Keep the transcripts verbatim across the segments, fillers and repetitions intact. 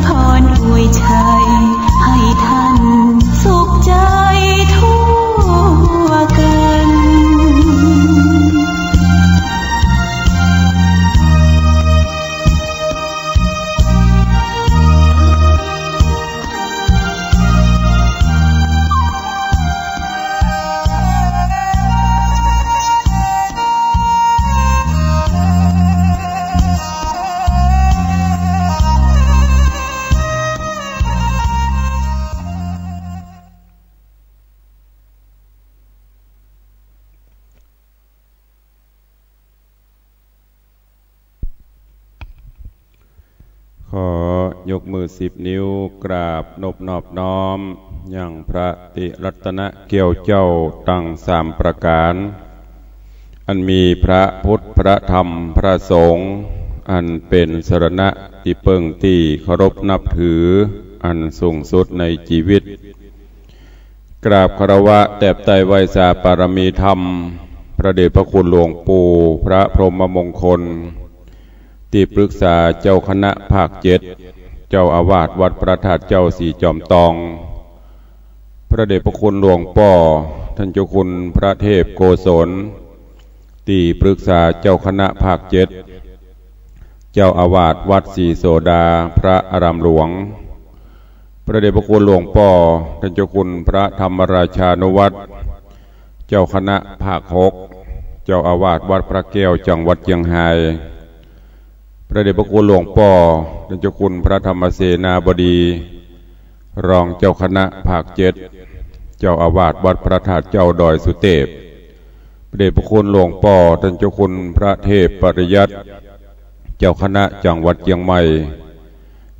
พรอวยชัยให้ท่านสุขใจทั่วกัน ขอยกมือสิบนิ้วกราบนบนอบน้อมยังพระติรัตนแก้วเจ้าตังสามประก๋าน อันมีพระพุทธ พระธรรม พระสงฆ์ อันเป๋นสรณะตี้เปิ้งตี้เคารพนับถือ อันสูงสุดในจีวิต กราบคารวะแตบใต้ไหว้สาปารมีธรรม พระเดชพระคุณหลวงปู่พระพรหมมงคล ตี้ปรึกษาเจ้าคณะภาคเจ็ด เจ้าอาวาสวัดพระธาตุเจ้าสีจอมตอง พระเดชพระคุณหลวงป้อ ต้านเจ้าคุณพระเทพโกศล ตี้ปรึกษาเจ้าคณะภาคเจ็ด เจ้าอาวาสวัดสีโสดาพระอารามหลวง พระเดชพระคุณหลวงป้อ ต้านเจ้าคุณพระธรรมราชานุวัฒน์ เจ้าคณะภาคหก เจ้าอาวาสวัดพระแก้วจังหวัดเจียงฮาย พระเดชพระคุณหลวงป้อ ต้านเจ้าคุณพระธรรมเสนาบดี รองเจ้าคณะภาคเจ็ด เจ้าอาวาสวัดพระธาตุเจ้าดอยสุเตพ พระเดชพระคุณหลวงป้อ ต้านเจ้าคุณพระเทพปริยัติ เจ้าคณะจังหวัดเจียงใหม่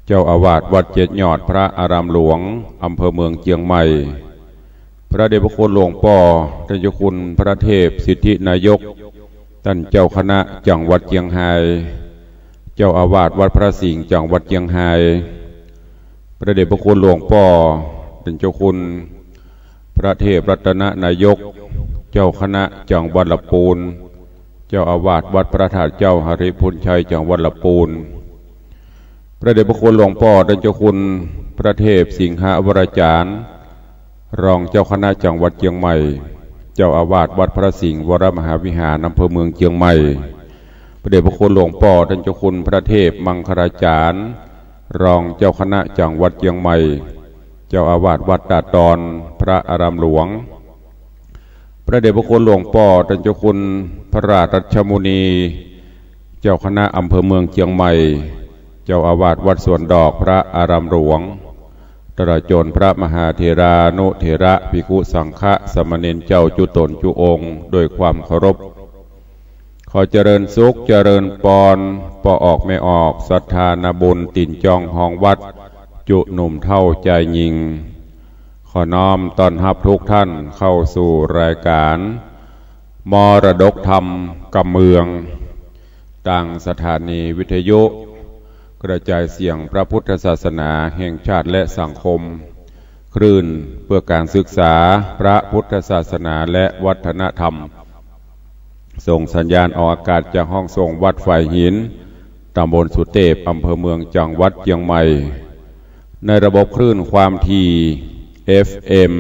เจ้าอาวาสวัดเจ็ดยอดพระอารามหลวง อำเภอเมืองเจียงใหม่ พระเดชพระคุณหลวงป้อ ต้านเจ้าคุณพระเทพสิทธินายก ต้านเจ้าคณะจังหวัดเจียงฮาย เจ้าอาวาสวัดพระสิงห์จังหวัดเจียงฮาย พระเดชพระคุณหลวงป้อ ต้านเจ้าคุณพระเทพรัตนนายก เจ้าคณะจังหวัดละปูน เจ้าอาวาสวัดพระธาตุเจ้าหริภุญชัยจังหวัดละปูน พระเดชพระคุณหลวงป้อ ต้านเจ้าคุณพระเทพสิงหวรจารย์ รองเจ้าคณะจังหวัดเจียงใหม่ เจ้าอาวาสวัดพระสิงห์วรมหาวิหาร อำเภอเมืองเจียงใหม่ พระเดชพระคุณหลวงป้อ ต้านเจ้าคุณพระเทพมังคลาจารย์ รองเจ้าคณะจังหวัดเจียงใหม่ เจ้าอาวาสวัดตาดตอนพระอารามหลวง พระเดชพระคุณหลวงป้อ ต้านเจ้าคุณพระราชรัชมุนี เจ้าคณะอำเภอเมืองเจียงใหม่ เจ้าอาวาสวัดสวนดอกพระอารามหลวง ตลอดจนพระมหาเถรานุเถระ ภิกขุสังฆะ สามเณรเจ้าจุ๊ต๋นจุ๊องค์ ด้วยความเคารพ ขอเจริญสุขเจริญปอน ป้อออกแม่ออก ศรัทธานาบุญ ตี๋นจองฮองวัด จุ๊หนุ่มเฒ่าจายญิง ขอน้อมต้อนฮับทุกท่านเข้าสู่รายการ มรดกธรรมกำเมือง ตางสถานีวิทยุกระจายเสียงพระพุทธศาสนาแห่งชาติและสังคม คลื่นเพื่อการศึกษาพระพุทธศาสนาและวัฒนธรรม ส่งสัญญาณออกอากาศจากห้องส่งวัดฝายหิน ตำบลสุเตพ อำเภอเมือง จังหวัดเจียงใหม่ ในระบบคลื่นความถี่ เอฟเอ็ม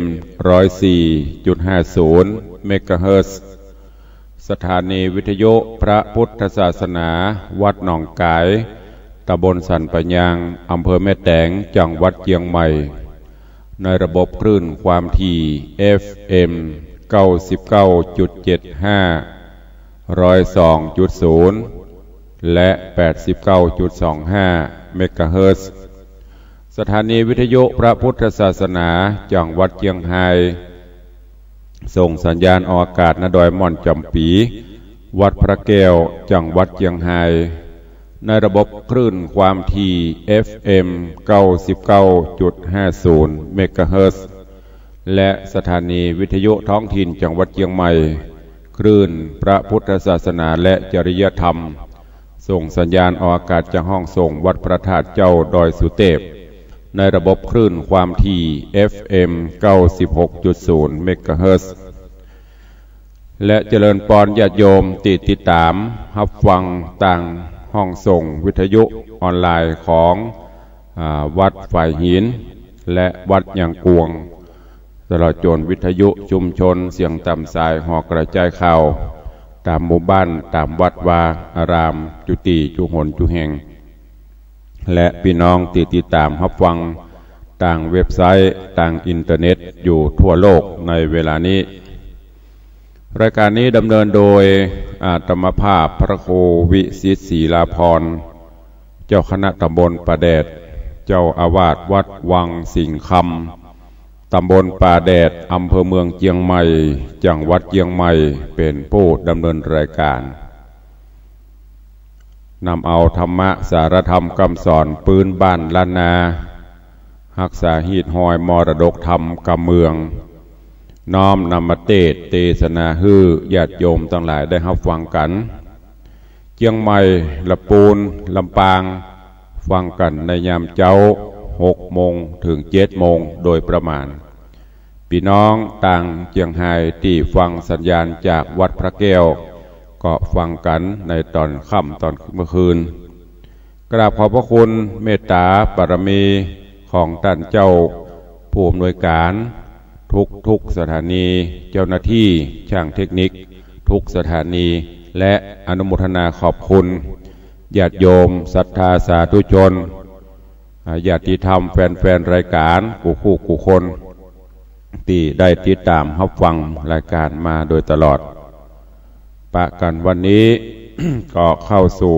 ร้อยสี่จุดห้าศูนย์ เมกะเฮิรตซ์ สถานีวิทยุพระพุทธศาสนา วัดหนองก๋าย ตำบลสันป่ายาง อำเภอแม่แตง จังหวัดเจียงใหม่ ในระบบคลื่นความถี่ เอฟเอ็ม เก้าสิบเก้าจุดเจ็ดห้า ร้อยสองจุดศูนย์ และ แปดสิบเก้าจุดสองห้า เมกะเฮิรตซ์ สถานีวิทยุพระพุทธศาสนา จังหวัดเจียงฮาย ส่งสัญญาณออกอากาศ ณ ดอยม่อนจ๋ำปี๋ วัดพระแก้ว จังหวัดเจียงฮาย ในระบบคลื่นความถี่ เอฟเอ็ม เก้าสิบเก้าจุดห้าศูนย์ เมกะเฮิรตซ์ และสถานีวิทยุท้องถิ่นจังหวัดเจียงใหม่ คลื่นพระพุทธศาสนาและจริยธรรม ส่งสัญญาณออกอากาศจากห้องส่งวัดพระธาตุเจ้าดอยสุเตพ ในระบบคลื่นความถี่ เอฟเอ็ม เก้าสิบหกจุดศูนย์ เมกะเฮิรตซ์ และเจริญปอนญาติโยมตี้ติดต๋ามฮับฟังตางห้องส่งวิทยุออนไลน์ของ อ่า วัดฝายหิน และวัดยางกวง ตลอดจ๋นวิทยุชุมชนเสียงต๋ามสายหอกระจายข่าว ต๋ามหมู่บ้าน ต๋ามวัดวาอาราม จุติจุหนจุแห่ง และปี้น้องตี้ติดต๋ามฮับฟังตางเว็บไซต์ ตางอินเทอร์เน็ตอยู่ทั่วโลกในเวลานี้ รายก๋านนี้ดำเนินโดยอาตมาภาพพระครูวิสิทธิ์ ศรีลาภรณ์ เจ้าคณะต๋ำบลป่าแดด เจ้าอาวาสวัดวังสิงห์คำ ต๋ำบลป่าแดด อำเภอเมืองเจียงใหม่ จังหวัดเจียงใหม่ เป๋นผู้ดำเนินรายก๋าน นำเอาธรรมะสารธรรมกำสอนปื๊นบ้านล้านนา ฮักษาฮีตฮอยมรดกธรรมกำเมือง น้อมนำมาเตสน์เตสนาหื้อญาติโยมตังหลายได้ฮับฟังกั๋น เจียงใหม่ ละปูน ลำปาง ฟังกั๋นในยามเจ๊า หกโมงเถิงเจ็ดโมงโดยประมาณ ปี้น้องตางเจียงฮายตี้ฟังสัญญาณจากวัดพระแก้ว ก็ฟังกั๋นในต๋อนค่ำต๋อนเมื่อคืน กราบขอบพระคุณเมตต๋าบารมีของต้านเจ้าผู้อำนวยก๋านทุกๆสถานี เจ้าหน้าตี้จ้างเทคนิคทุกสถานี และอนุโมทนาขอบคุณญาติโยมศรัทธาสาธุชน อ่า ญาติธรรมแฟนๆรายก๋านกู้คู่กู้คน ตี้ได้ติดต๋ามฮับฟังรายก๋านมาโดยตลอด ปะกั๋นวันนี้ ก็เข้าสู่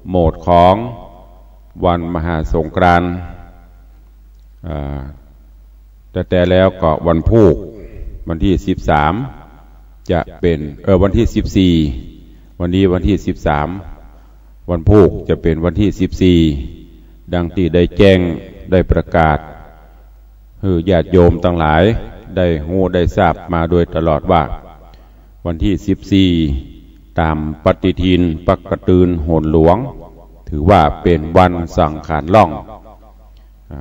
โหมดของวันมหาสงกรานต์ อ่า แต่ แต่แล้วก็วันพูก วันตี้สิบสาม จะเป๋น เอ่อ วันตี้สิบสี่ วันนี้วันตี้สิบสาม วันพูกจะเป๋นวันตี้สิบสี่ ดังตี้ได้แจ้งได้ประกาศ หื้อญาติโยมตังหลายได้ฮู้ได้ทราบมาโดยตลอดว่า วันตี้สิบสี่ ต๋ามปฏิทินปักกะตืนโหนหลวง ถือว่าเป๋นวันสังขารล่อง อ่า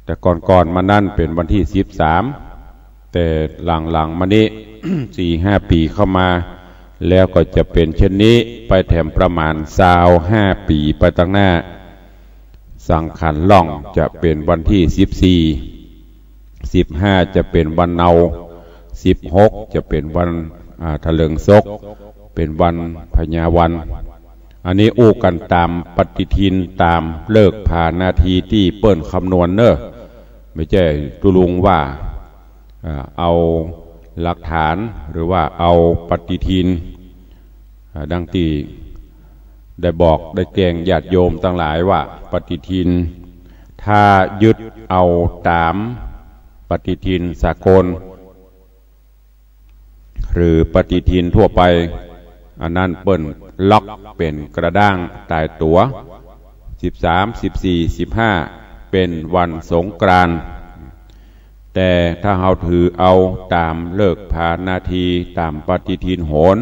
แต่ก่อนๆมานั้นเป๋นวันตี้สิบสาม แต่หลังๆมานี้ สี่ห้าปี๋เข้ามา แล้วก็จะเป๋นเช่นนี้ไปแถมประมาณซาวห้าปี๋ไปตังหน้า สังขารล่องจะเป๋นวันตี้สิบสี่ สิบห้าจะเป๋นวันเนา สิบหกจะเป๋นวัน อ่า ถะเลิงศก เป๋นวันพญาวัน อันนี้อู้กั๋นต๋ามปฏิทิน ต๋ามฤกษ์ผานาทีตี้เปิ้นคำนวณเน่อ ไม่ใจ้ตุ๊ลุงว่า อ่า เอาหลักฐานหรือว่าเอาปฏิทิน อ่า ดังตี้ได้บอกได้แจ้งญาติโยมตังหลายว่า ปฏิทิน ถ้ายึดเอาต๋ามปฏิทินสากล หรือปฏิทินทั่วไป อันนั้นเปิ้นล็อกเป๋นกระด้างต๋ายตั๋ว สิบสาม สิบสี่ สิบห้า เป๋นวันสงกรานต์ แต่ถ้าเฮาถือเอาต๋ามฤกษ์ผานาที ต๋ามปฏิทินโหร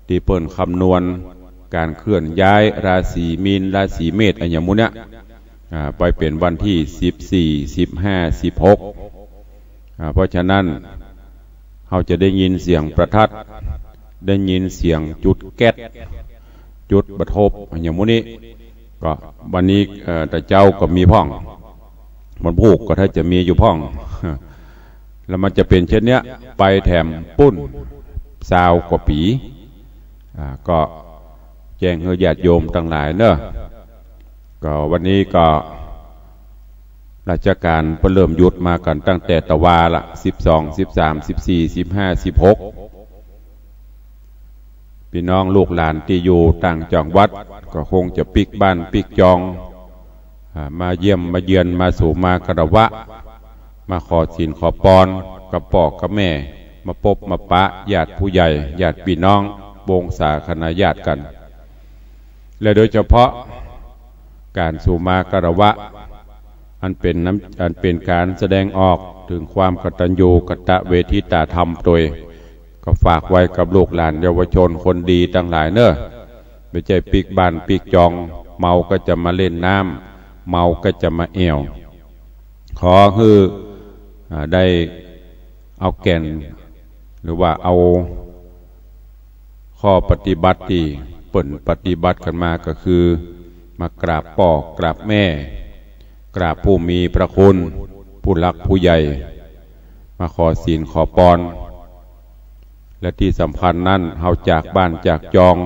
ตี้เปิ้นคำนวณก๋านเคลื่อนย้ายราศีมีน ราศีเมษ อะหยังหมู่เนี้ย อ่า ไปเป๋นวันตี้สิบสี่ สิบห้า สิบหก อ่า เพราะฉะนั้น เฮาจะได้ยินเสียงประทัด ได้ยินเสียงจุดแก๊ส จุดบัตรทบ อะหยังหมู่นี้ ก็วันนี้ เอ่อ แต่เจ๊าก็มีพ่อง วันพูกก็ถ้าจะมีอยู่พ่อง แล้วมันจะเป๋นเช่นเนี้ย ไปแถมปู้น ซาวกว่าปี๋ อ่า ก็แจ้งหื้อญาติโยมตังหลายเน่อ ก็วันนี้ก็ราชก๋านเปิ้นเริ่มหยุดมากั๋นตั้งแต่ตะวาละ สิบสอง สิบสาม สิบสี่ สิบห้า สิบหก ปี้น้องลูกหลานตี้อยู่ต่างจังหวัด ก็คงจะปิ๊กบ้านปิ๊กจอง อ่า มาเยี่ยมมาเยือน มาสู่มาคารวะ มาขอศีลขอปอนกับป้อกับแม่ มาปบมาปะญาติผู้ใหญ่ ญาติปี้น้อง วงศาคณาญาติกั๋น และโดยเฉพาะก๋านสู่มาคารวะ อันเป๋นน้ำ อันเป๋นก๋านแสดงออกเถิงความกตัญญูกตเวทิตาธรรมตวย ก็ฝากไว้กับลูกหลานเยาวชนคนดีตังหลายเน่อ ไม่ใจ้ปิ๊กบ้านปิ๊กจอง เมาก็จะมาเล่นน้ำ เมาก็จะมาแอ่ว ขอหื้อ อ่า ได้เอาแก่น หรือว่าเอาข้อปฏิบัติตี้เปิ้นปฏิบัติกั๋นมาก็คือ มากราบป้อกราบแม่ กราบผู้มีพระคุณ ผู้หลักผู้ใหญ่ มาขอศีลขอปอน และตี้สำคัญนั้น เฮาจากบ้านจากจอง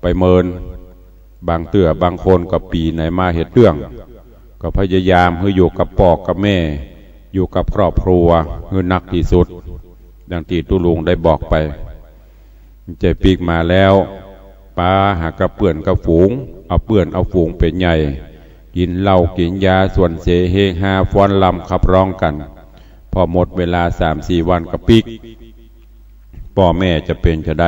ไปเมิน บางเตื้อบางคนก็ปี๋ไหนมาเฮ็ดเตื้อง ก็พยายามหื้ออยู่กับป้อกับแม่ อยู่กับครอบครัวหื้อนักตี้สุด ดังตี้ตุ๊ลุงได้บอกไป ใจ้ปิ๊กมาแล้ว ปาหากับเปื้อนกับฝูง เอาเปื้อนเอาฝูงเป๋นใหญ่ กิ๋นเหล้ากิ๋นยาส่วนเส เฮฮาฟ้อนรำขับร้องกั๋น พอหมดเวลาสามสี่วันก็ปิ๊ก ป้อแม่จะเป๋นจาใด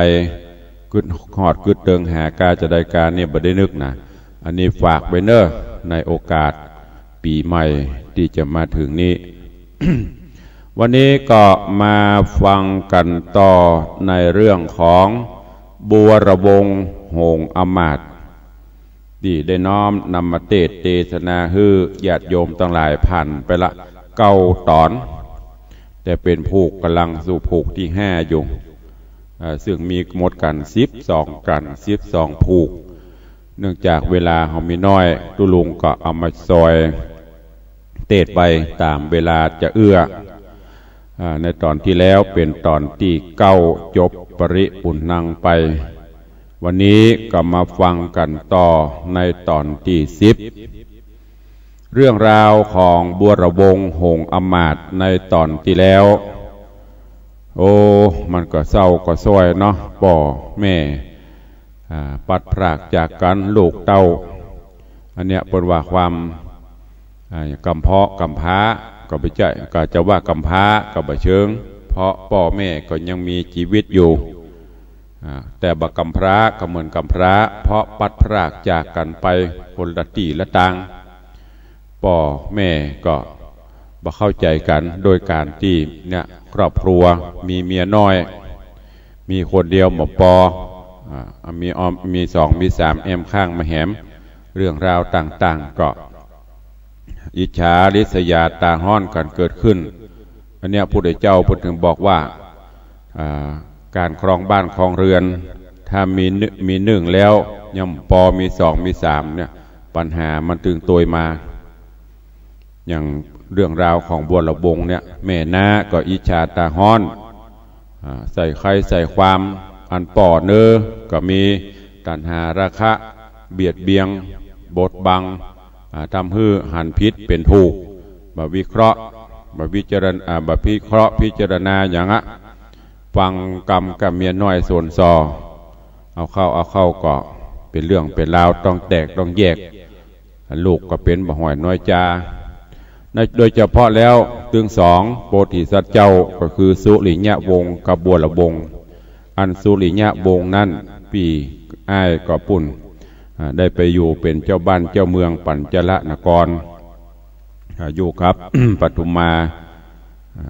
กึ๊ดฮอดกึ๊ดเติงหากาจาใดกาเนี่ยบ่ได้นึกนะ อันนี้ฝากไว้เน้อ ในโอกาสปี๋ใหม่ตี้จะมาเถิงนี้ วันนี้ก็มาฟังกั๋นต่อในเรื่องของบัวระวงศ์หงส์อำมาตย์ ตี้ได้น้อมนำมาเตสน์เตสนาหื้อญาติโยมตังหลายผ่านไปละเก้าต๋อน แต่เป๋นผูกก๋ำลังสู่ผูกตี้ห้าอยู่ เอ่อ ซึ่งมีหมดกั๋นสิบสองกั๋น สิบสองผูก เนื่องจากเวลาเฮามีน้อย ตุ๊ลุงก็เอามาซอยเตสน์ไปต๋ามเวลาจะเอื้อ อ่า ในต๋อนตี้แล้วเป๋นต๋อนตี้เก้า จบปริปุณณังไป วันนี้ก็มาฟังกั๋นต่อในต๋อนตี้สิบ เรื่องราวของบัวระวงศ์หงส์อำมาตย์ในต๋อนตี้แล้ว โอ้ มันก็เศร้าก็ซ้อยเนาะ ป้อแม่ อ่า ปัดพรากจากกั๋น ลูกเต้า อันเนี้ยเปิ้นว่าความ อ่า กำเพาะกำพร้า ก็บ่ใจ้ ก็จะว่ากำพร้าก็บ่เชิง เพราะป้อแม่ก็ยังมีจีวิตอยู่ อ่า แต่บ่กำพร้าก็เหมือนกำพร้า เพราะปัดพรากจากกั๋นไปคนละตี้ละตาง ป้อแม่ก็บ่เข้าใจ๋กั๋น โดยก๋านตี้เนี่ย ครอบครัวมีเมียน้อย มีคนเดียวบ่ปอ อ่า มีอ้อม มีสอง มีสาม แอมข้างมาแหม เรื่องราวต่างๆ ก็อิจฉาริษยาต๋าฮ้อนกั๋นเกิดขึ้น อันเนี้ยพระพุทธเจ้าเปิ้นถึงบอกว่า อ่า ก๋านครองบ้านครองเฮือน ถ้ามีนึ่ง มีนึ่งแล้วยังบ่ปอ มีสอง มีสามเนี่ย ปัญหามันตึงตวยมา อย่างเรื่องราวของบัวระวงศ์เนี่ย แม่น้าก็อิจฉาต๋าฮ้อน อ่า ใส่ใคร่ใส่ความ อันป้อเน่อก็มีตัณหาราคะเบียดเบียนบดบัง อ่า ทำหื้อหันผิดเป๋นถูก บ่วิเคราะห์ บ่วิจารณา อ่า บ่พิเคราะห์พิจารณาหยังอะ ฟังกำกับเมียน้อยส่วนส่อ เอาเข้าเอาเข้าก็เป๋นเรื่องเป๋นราว ต้องแตกต้องแยก ลูกก็เป๋นบ่ฮ้อยน้อยจา ใน โดยเฉพาะแล้วตึงสองโพธิสัตว์เจ้าก็คือสุริยวงศ์กับบัวระวงศ์ อันสุริยวงศ์นั้นปี้อ้ายก็ปู้น อ่า ได้ไปอยู่เป๋นเจ้าบ้านเจ้าเมืองปัญจลนคร อ่า อยู่กับ ปทุมมา อ่า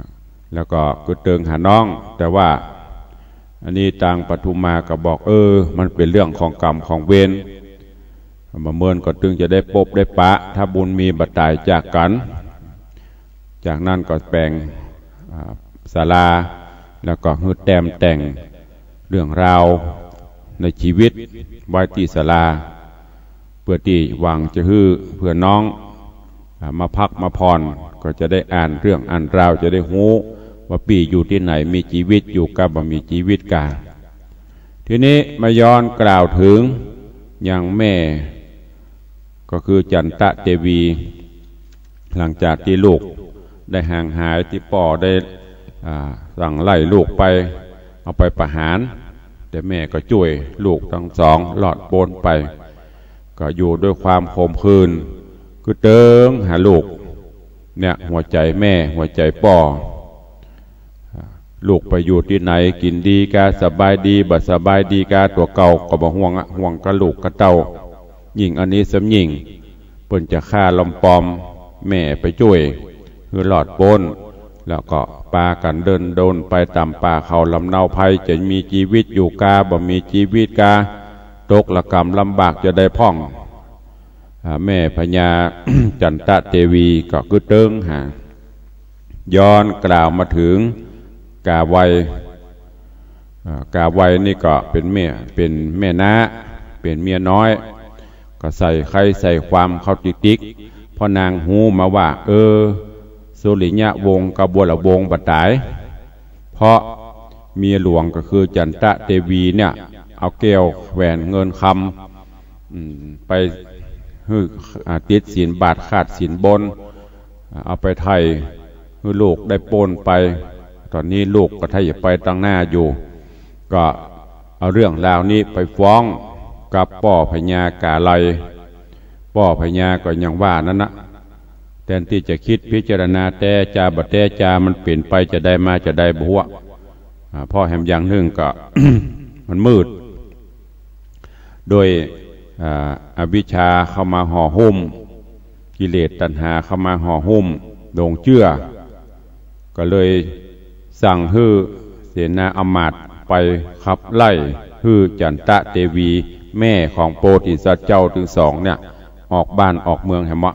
แล้วก็กึ๊ดเติงหาน้อง แต่ว่าอันนี้ตางปทุมมาก็บอก เออ มันเป๋นเรื่องของกรรมของเวร บ่เมินก็ตึงจะได้ปบได้ปะ ถ้าบุญมีบ่ต๋ายจากกั๋น จากนั้นก็แป๋ง อ่า ศาลา แล้วก็หื้อแต้มแต่งเรื่องราวในจีวิตไว้ตี้ศาลา เปื้อตี้หวังจะหื้อเปื้อน้อง อ่า มาพักมาผ่อน ก็จะได้อ่านเรื่องอ่านราว จะได้ฮู้ว่าปี้อยู่ตี้ไหน มีจีวิตอยู่กาบ่มีจีวิตกา ทีนี้มาย้อนกล่าวเถิงยังแม่ ก็คือจันตะเตวี หลังจากตี้ลูกได้ห่างหาย ตี้ป้อได้ อ่า สั่งไล่ลูกไป เอาไปประหาร แต่แม่ก็จ้วยลูกตึงสองรอดป๊นไป ก็อยู่ด้วยความขมขื่น กึ๊ดเติงหาลูก เนี่ย หัวใจ๋แม่ หัวใจ๋ป้อ ลูกไปอยู่ตี้ไหน กิ๋นดีกา สบายดี บ่สบายดีกา ตั๋วเก่าก็บ่ห่วงอะ ห่วงกาลูกกาเต้า ยิ่งอันนี้ซ้ำยิ่ง เปิ้นจะฆ่าลำปอม แม่ไปจ้วยหื้อรอดป๊น แล้วก็ปากั๋นเดินโดนไปต๋ามป่าเขาลำเนาไพร จะมีจีวิตอยู่กา บ่มีจีวิตกา ตกระก๋ำลำบากจาใดพ่อง อ่า แม่พญา จันตะเตวีก็กึ๊ดเติงหา ย้อนกล่าวมาเถิงก๋าไว อ่า ก๋าไวนี่ก็เป๋นแม่ เป๋นแม่น้า เป๋นเมียน้อย ก็ใส่ใคร่ใส่ความเข้าติ๊กๆ พ่อนางฮู้มาว่า เออ สุริยะวงศ์กับบัวระวงศ์บ่ต๋าย เพราะเมียหลวงก็คือจันตะเตวีเนี่ย เอาแก้วแหวนเงินคำ อืม ไปหื้อ อ่า ติดศีลบาตรขาดศีลบน อ่า เอาไปไถ่หื้อลูกได้ป๊นไป ต๋อนนี้ลูกก็ถ้าจะไปตังหน้าอยู่ ก็เอาเรื่องราวนี้ไปฟ้องกับป้อพญากาไลย ป้อพญาก็ยังว่านั้นนะ แตนตี้จะกึ๊ดพิจารณาแต๊จาบ่แต๊จา มันเป๋นไปจาใดมาจาใดบ่ฮู้ อ่า เพราะแหมอย่างนึ่งก็ มันมืด โดย อ่า อวิชชาเข้ามาห่อหุ้ม กิเลสตัณหาเข้ามาห่อหุ้ม หลงเจื้อ ก็เลยสั่งหื้อเสนาอำมาตย์ไปขับไล่หื้อจันตะเตวี แม่ของโพธิสัตว์เจ้าตึงสองเนี่ย ออกบ้านออกเมืองแหมเนาะ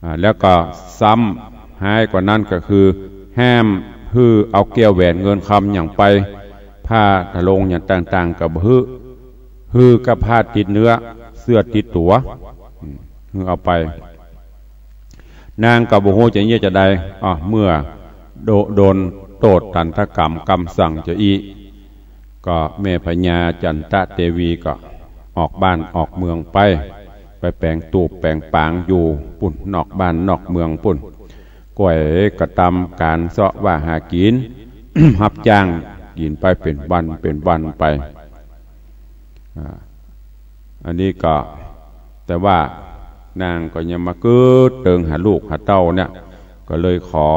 อ่า แล้วก็ซ้ำฮ้ายกว่านั้นก็คือ ห้ามหื้อเอาแก้วแหวนเงินคำหยังไป ผ้าทะลงอย่างต่างๆ ก็บ่หื้อ หื้อกับผ้าติดเนื้อ เสื้อติดตั๋ว อืม หื้อเอาไป นางก็บ่ฮู้จะเยียะจาใด อ้อ เมื่อโด- โดนโต้ษตันตกรรมกำสั่งจาอี้ ก็แม่พญาจันตะเตวีก็ออกบ้านออกเมืองไป ไปแป๋งตูบแป๋งปางอยู่ปุ้น นอกบ้านนอกเมืองปุ้น ก้อยกระตำก๋านเซาะว่าหากิ๋น ฮับจ้างกิ๋นไปเป๋นวันเป๋นวันไป อ่า อันนี้ก็ แต่ว่านางก็ยังมากึ๊ดเติงหาลูกหาเต้าเนี่ย ก็เลยขอ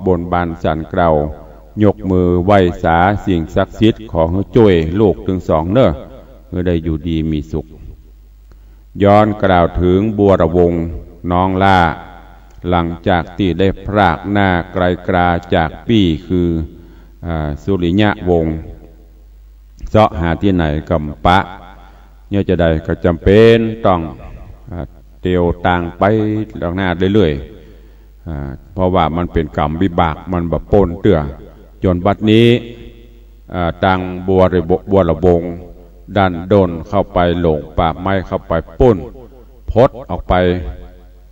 บนบานศาลกล่าว ยกมือไหว้สาสิ่งศักดิ์สิทธิ์ ขอหื้อจ้วยลูกตึงสองเน่อ หื้อได้อยู่ดีมีสุข ย้อนกล่าวเถิงบัวระวงศ์น้องหล้า หลังจากตี้ได้พรากหน้าไกลกราจากปี้คือ อ่า สุริยะวงศ์ เซาะหาตี้ไหนก็บ่ปะ เยียะจาใดก็จ๋ำเป๋นต้อง อ่า เตียวตางไปตังหน้าเรื่อยๆ อ่า เพราะว่ามันเป๋นกรรมวิบาก มันบ่ป๊นเตื้อ จ๋นบัดนี้ อ่า ตางบัวระ- บัวระวงศ์ดันด้นเข้าไปหลงป่าไม้เข้าไปปุ้น พดออกไป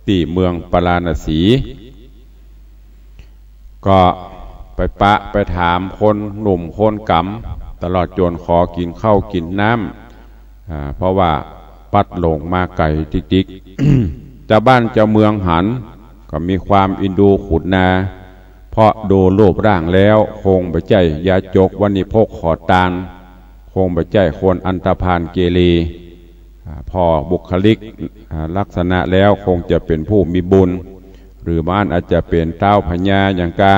ตี้เมืองปาราณสี ก็ไปปะไปถามคนหนุ่มคนก๋ำ ตลอดจ๋นขอกิ๋นข้าวกิ๋นน้ำ อ่า เพราะว่าปัดหลงมาไก๋ติ๊กๆ จาวบ้านจาวเมืองหันก็มีความอินดูขุนนา เพราะดูรูปร่างแล้วคงบ่ใจ้ยาจกวณิพกขอตาน คงบ่ใจ้คนอันธพาลเกเร อ่า ผ่อบุคลิก อ่า ลักษณะแล้วคงจะเป๋นผู้มีบุญ หรือบ่อั้นอาจจะเป๋นท้าวพญาหยังกา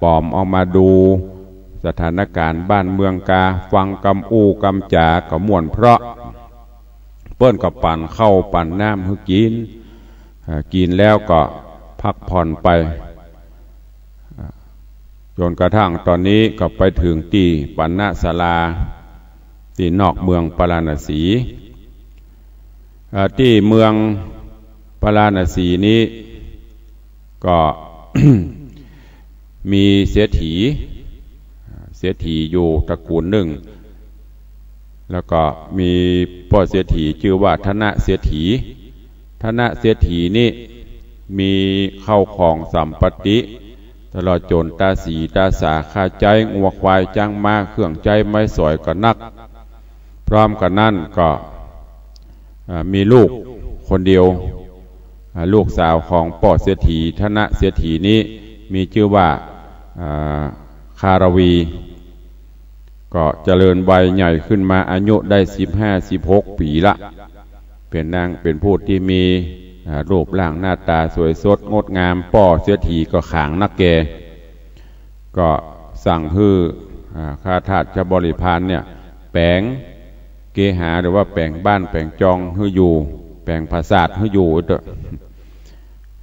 ป๋อมออกมาดูสถานก๋ารณ์บ้านเมืองกา ฟังกำอู้กำจ๋าก็ม่วนเพราะ เปิ้นก็ปั๋นข้าวปั๋นน้ำหื้อกิ๋น อ่า กิ๋นแล้วก็พักผ่อนไป อ่า จ๋นกระทั่งต๋อนนี้ก็ไปเถิงตี้ปัณณศาลา ตี้นอกเมืองปาราณสี อ่า ตี้เมืองปาราณสีนี้ก็ มีเศรษฐี เศรษฐีอยู่ตระกูลนึ่ง แล้วก็มีป้อเศรษฐีจื้อว่าธนเศรษฐี ธนเศรษฐีนี้มีข้าวของสัมปัตติ ตลอดจ๋นตาสีตาสา ค่าใจ๊งัวควายจ๊างม้า เครื่องใจ๊ไม้สอยก็นัก พร้อมกั๋นนั้นก็ อ่า มีลูกคนเดียว อ่า ลูกสาวของป้อเศรษฐี ธนเศรษฐีนี้มีจื้อว่า อ่า คารวี ก็เจริญวัยใหญ่ขึ้นมา อายุได้สิบห้า สิบหกปี๋ละ เป๋นนาง เป๋นผู้ตี้มี อ่า รูปร่างหน้าต๋าสวยสดงดงาม ป้อเศรษฐีก็ขางนักแก่ ก็สั่งหื้อ อ่า ข้าทาสเจ้าบริพารเนี่ย แป๋งเกหาหรือว่าแป๋งบ้านแป๋งจองหื้ออยู่ แป๋งปราสาทหื้ออยู่เต๊อะ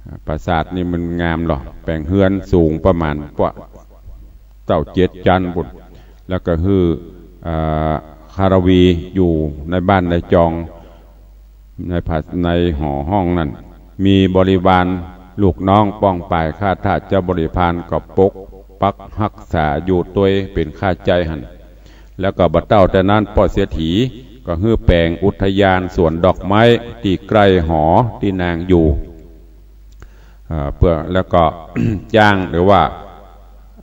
อ่า ปราสาทนี่มันงามเหรอ แป๋งเฮือนสูงประมาณกว่าเต้าเจ็ดจั๊นปุ้น แล้วก็หื้อ อ่า คารวีอยู่ในบ้านในจอง ในผา- ในหอห้องนั้น มีบริวารลูกน้องป้องป่ายข้าทาสเจ้าบริพารก็ปกปักฮักษาอยู่ตวยเป๋นค่าใจ๊หั้น แล้วก็บ่เต้าแต่นั้น ป้อเศรษฐีก็หื้อแป๋งอุทยานสวนดอกไม้ตี้ใก้หอตี้นางอยู่ อ่า เปื้อ แล้วก็ จ้างหรือว่า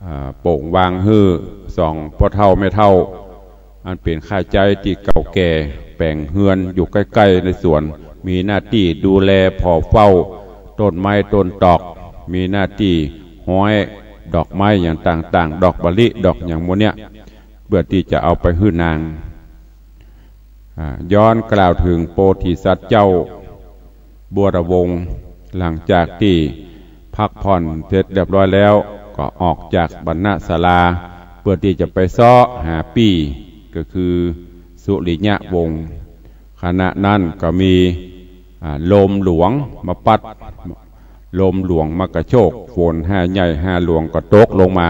อ่า โป่งวางหื้อสองป้อเฒ่าแม่เฒ่า อันเป๋นข้าใจ๊ตี้เก่าแก่ แป๋งเฮือนอยู่ใก้ๆ ในสวน มีหน้าตี้ดูแลผ่อเฝ้าต้นไม้ต้นตอก มีหน้าตี้ฮ้อยดอกไม้อย่างต่างๆ ดอกมะลิ ดอกหยังหมู่เนี้ย เปื้อตี้จะเอาไปหื้อนาง อ่า ย้อนกล่าวเถิงโพธิสัตว์เจ้าบัวระวงศ์ หลังจากตี้พักผ่อนเสร็จเรียบร้อยแล้ว ก็ออกจากบรรณศาลา เปื้อตี้จะไปเซาะหาปี้ ก็คือสุริยวงศ์ ขณะนั้นก็มี อ่า ลมหลวงมาปั๊ด ลมหลวงมากระโชก ฝนห้าใหญ่ห้าหลวงก็ตกลงมา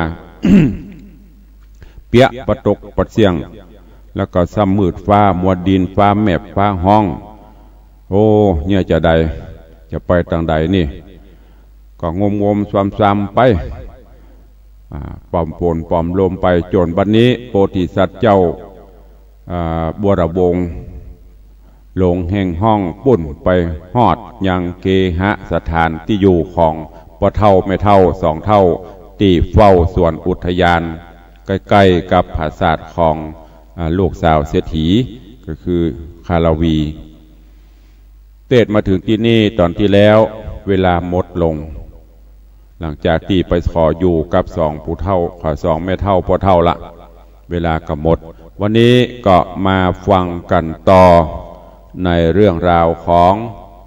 เปี้ยะปะตกปะเสี้ยง แล้วก็ซ้ำมืดฟ้ามัวดิน ฟ้าแมบฟ้าฮ้อง โอ้ เนี่ยจะใด จะไปตางใดนี่ ก็งมๆ ซำๆ ไป อ่า ปอมฝนปอมลมไป จ๋นบัดนี้โพธิสัตว์เจ้า อ่า บัวระวงศ์ ลงแห่งห้องปุ้นไปฮอดยังเคหสถานตี้อยู่ของป้อเฒ่าแม่เฒ่าสองเฒ่าตี้เฝ้าสวนอุทยาน ใก้ๆ กับผาสาทของ อ่า ลูกสาวเศรษฐี ก็คือคาราวี เตศน์มาเถิงตี้นี่ต๋อนตี้แล้ว เวลาหมดลง หลังจากตี้ไปขออยู่กับสองผู้เฒ่า ขอสองแม่เฒ่าป้อเฒ่าละ เวลาก็หมด วันนี้ก็มาฟังกั๋นต่อ ในเรื่องราวของ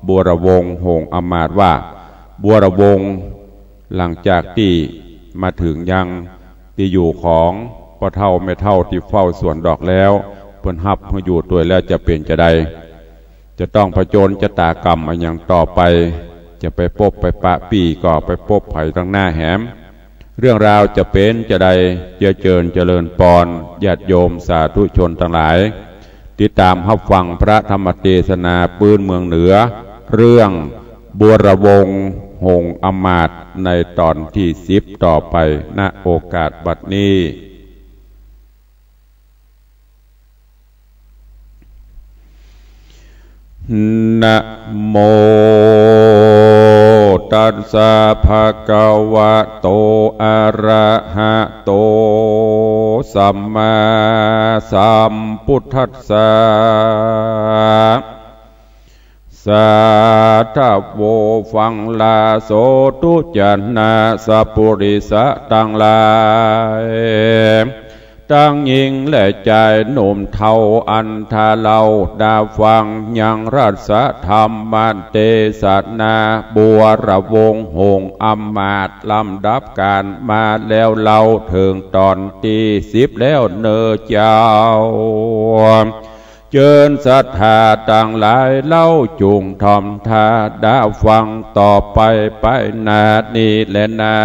บัวระวงศ์หงส์อำมาตย์ว่า บัวระวงศ์หลังจากตี้มาเถิงยังตี้อยู่ของป้อเฒ่าแม่เฒ่าตี้เฝ้าสวนดอกแล้ว เปิ้นฮับหื้ออยู่ตวยแล้วจะเป๋นจะใด จะต้องผจญชะตากรรมอะหยังต่อไป จะไปปบไปปะปี้ก็ไปปบใผตังหน้าแหม เรื่องราวจะเป๋นจะใด เจื้อเจิญเจริญปอน ญาติโยมสาธุชนตังหลาย ติดต๋ามฮับฟังพระธรรมเตสนาปื้นเมืองเหนือ เรื่องบัวระวงศ์หงส์อำมาตย์ ในต๋อนตี้สิบต่อไป ณ โอกาสบัดนี้ นะโม ตัสสะ ภะคะวะโต อะระหะโต สัมมาสัมพุทธัสสะ สาธะโว ฟังลาโส ทุจนะสะปุริสะตังหลาย ตังญิงและจายหนุ่มเฒ่าอันถ้าเฮาดาฟังยังรัสธรรมเตสนา บัวระวงศ์หงส์อำมาตย์ ลำดับก๋านมาแล้วเล่า เถิงต๋อนตี้สิบแล้วเน่อเจ้า เจิญศรัทธาตังหลายเล่า จุ่งถ่อมถ้าดาฟังต่อไป ไปหน้านี้แลนา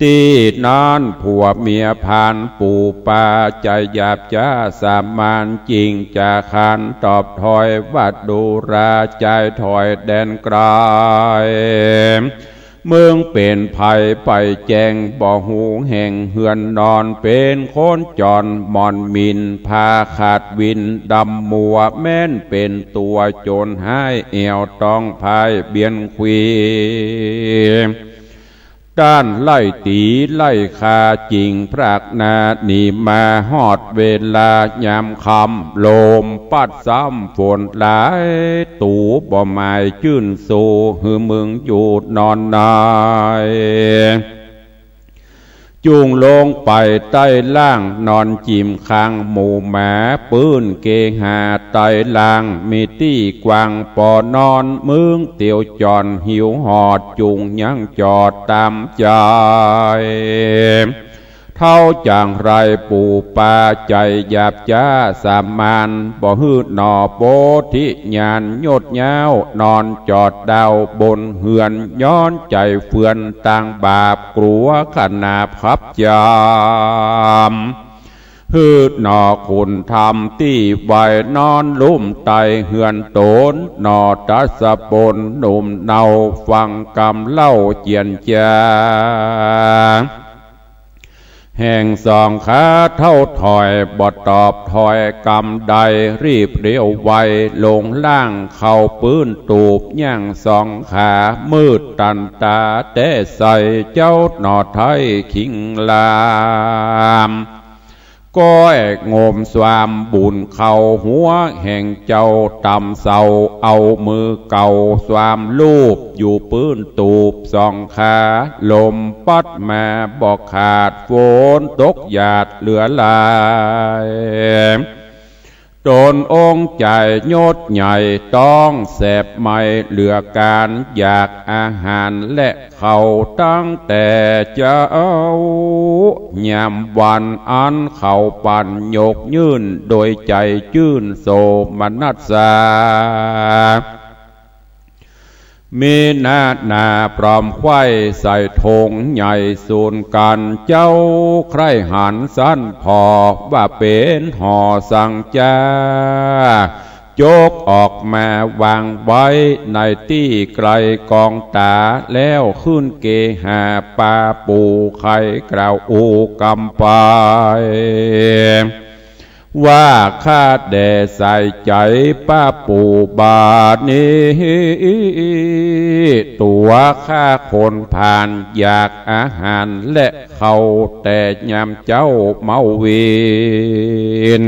ตี้นั้นผัวเมียผ่านปู่ป้า ใจ๋หยาบจ๊าสามาน จิ่งจ๋าขานตอบถ้อย ว่าดูราใจ๋ถ้อยแดนไกล มึงเป๋นใผไปแจ้ง บ่ฮู้แห่งเฮือนนอน เป๋นคนจรหมอนหมิ่น ผ้าขาดวินดำมัว แม้นเป๋นตั๋วโจ๋รฮ้าย แอ่วต้องพายเบียนขวี ต้านไล่ตี๋ไล่ฆ่า จิ่งพรากหน้าหนีมา ฮอดเวลายามค่ำ ลมปั๊ดซ้ำฝนหลาย ตูบ่หมายจื้นสู้ หื้อมึงอยู่นอนนาย จุ่งลงไปใต้ล่าง นอนจิ่มข้างหมู่หมา ปื้นเกหาใต้ล่าง มีตี้กว้างปอนอน มึงเตียวจอนหิวหอด จุ่งยังจอดต๋ามใจ๋ เฒ่าจั่งไรปู่ป้าใจ๋หยาบจ๊าสามาน บ่หื้อหน่อโพธิญาณยดยาว นอนจอดดาวบนเฮือน ย้อนใจ๋เฟือนตางบาป กั๋วขนาบขับจาม หื้อหน่อคุณธรรมตี้ไหว้ นอนลุ่มใต้เฮือนต๋น หน่อตัสปนหนุ่มเนา ฟังกำเล่าเจียรจา แห่งสองขาเท้าถอย บ่ตอบถอยกำใด รีบเร็วไวลงล่างเข้าปื้นตูบ ย่างสองขามืดตันต๋า แต๊ใส่เจ้าหน่อไท้คิงลาม ก้อยงมสวามบุญเข้าหัวแห่งเจ้าต่ำเศร้า เอามือเก่าสวามลูบอยู่ปื้นตูบสองขา ลมปั๊ดมาบ่ขาด ฝนตกหยาดเหลือหลาย ต๋นองค์ใจ๋ยศใหญ่ ต้องแสบไหม้เหลือก๋าน อยากอาหารและ เข้าตั้งแต่เจ๊า ยามวันอันเข้าปั๋นยกยื่น โดยใจ๋จื้นโสมนัสสา มีหน้าหนาพร้อมไขว้ใส่ถงใหญ่สูนกั๋น เจ้าใคร่หันสันผ่อ ว่าเป๋นห่อสังจ้า จกออกมาวางไว้ในตี้ไกลก๋องต๋า แล้วขึ้นเกหาปาปู่ไขกล่าวอู้กำไป ว่าข้าแด่ใส่ใจ๋ปาปู่บาดนี้ ตั๋วข้าคนผ่านอยากอาหารและเข้า แต่ยามเจ๊าเมาวิน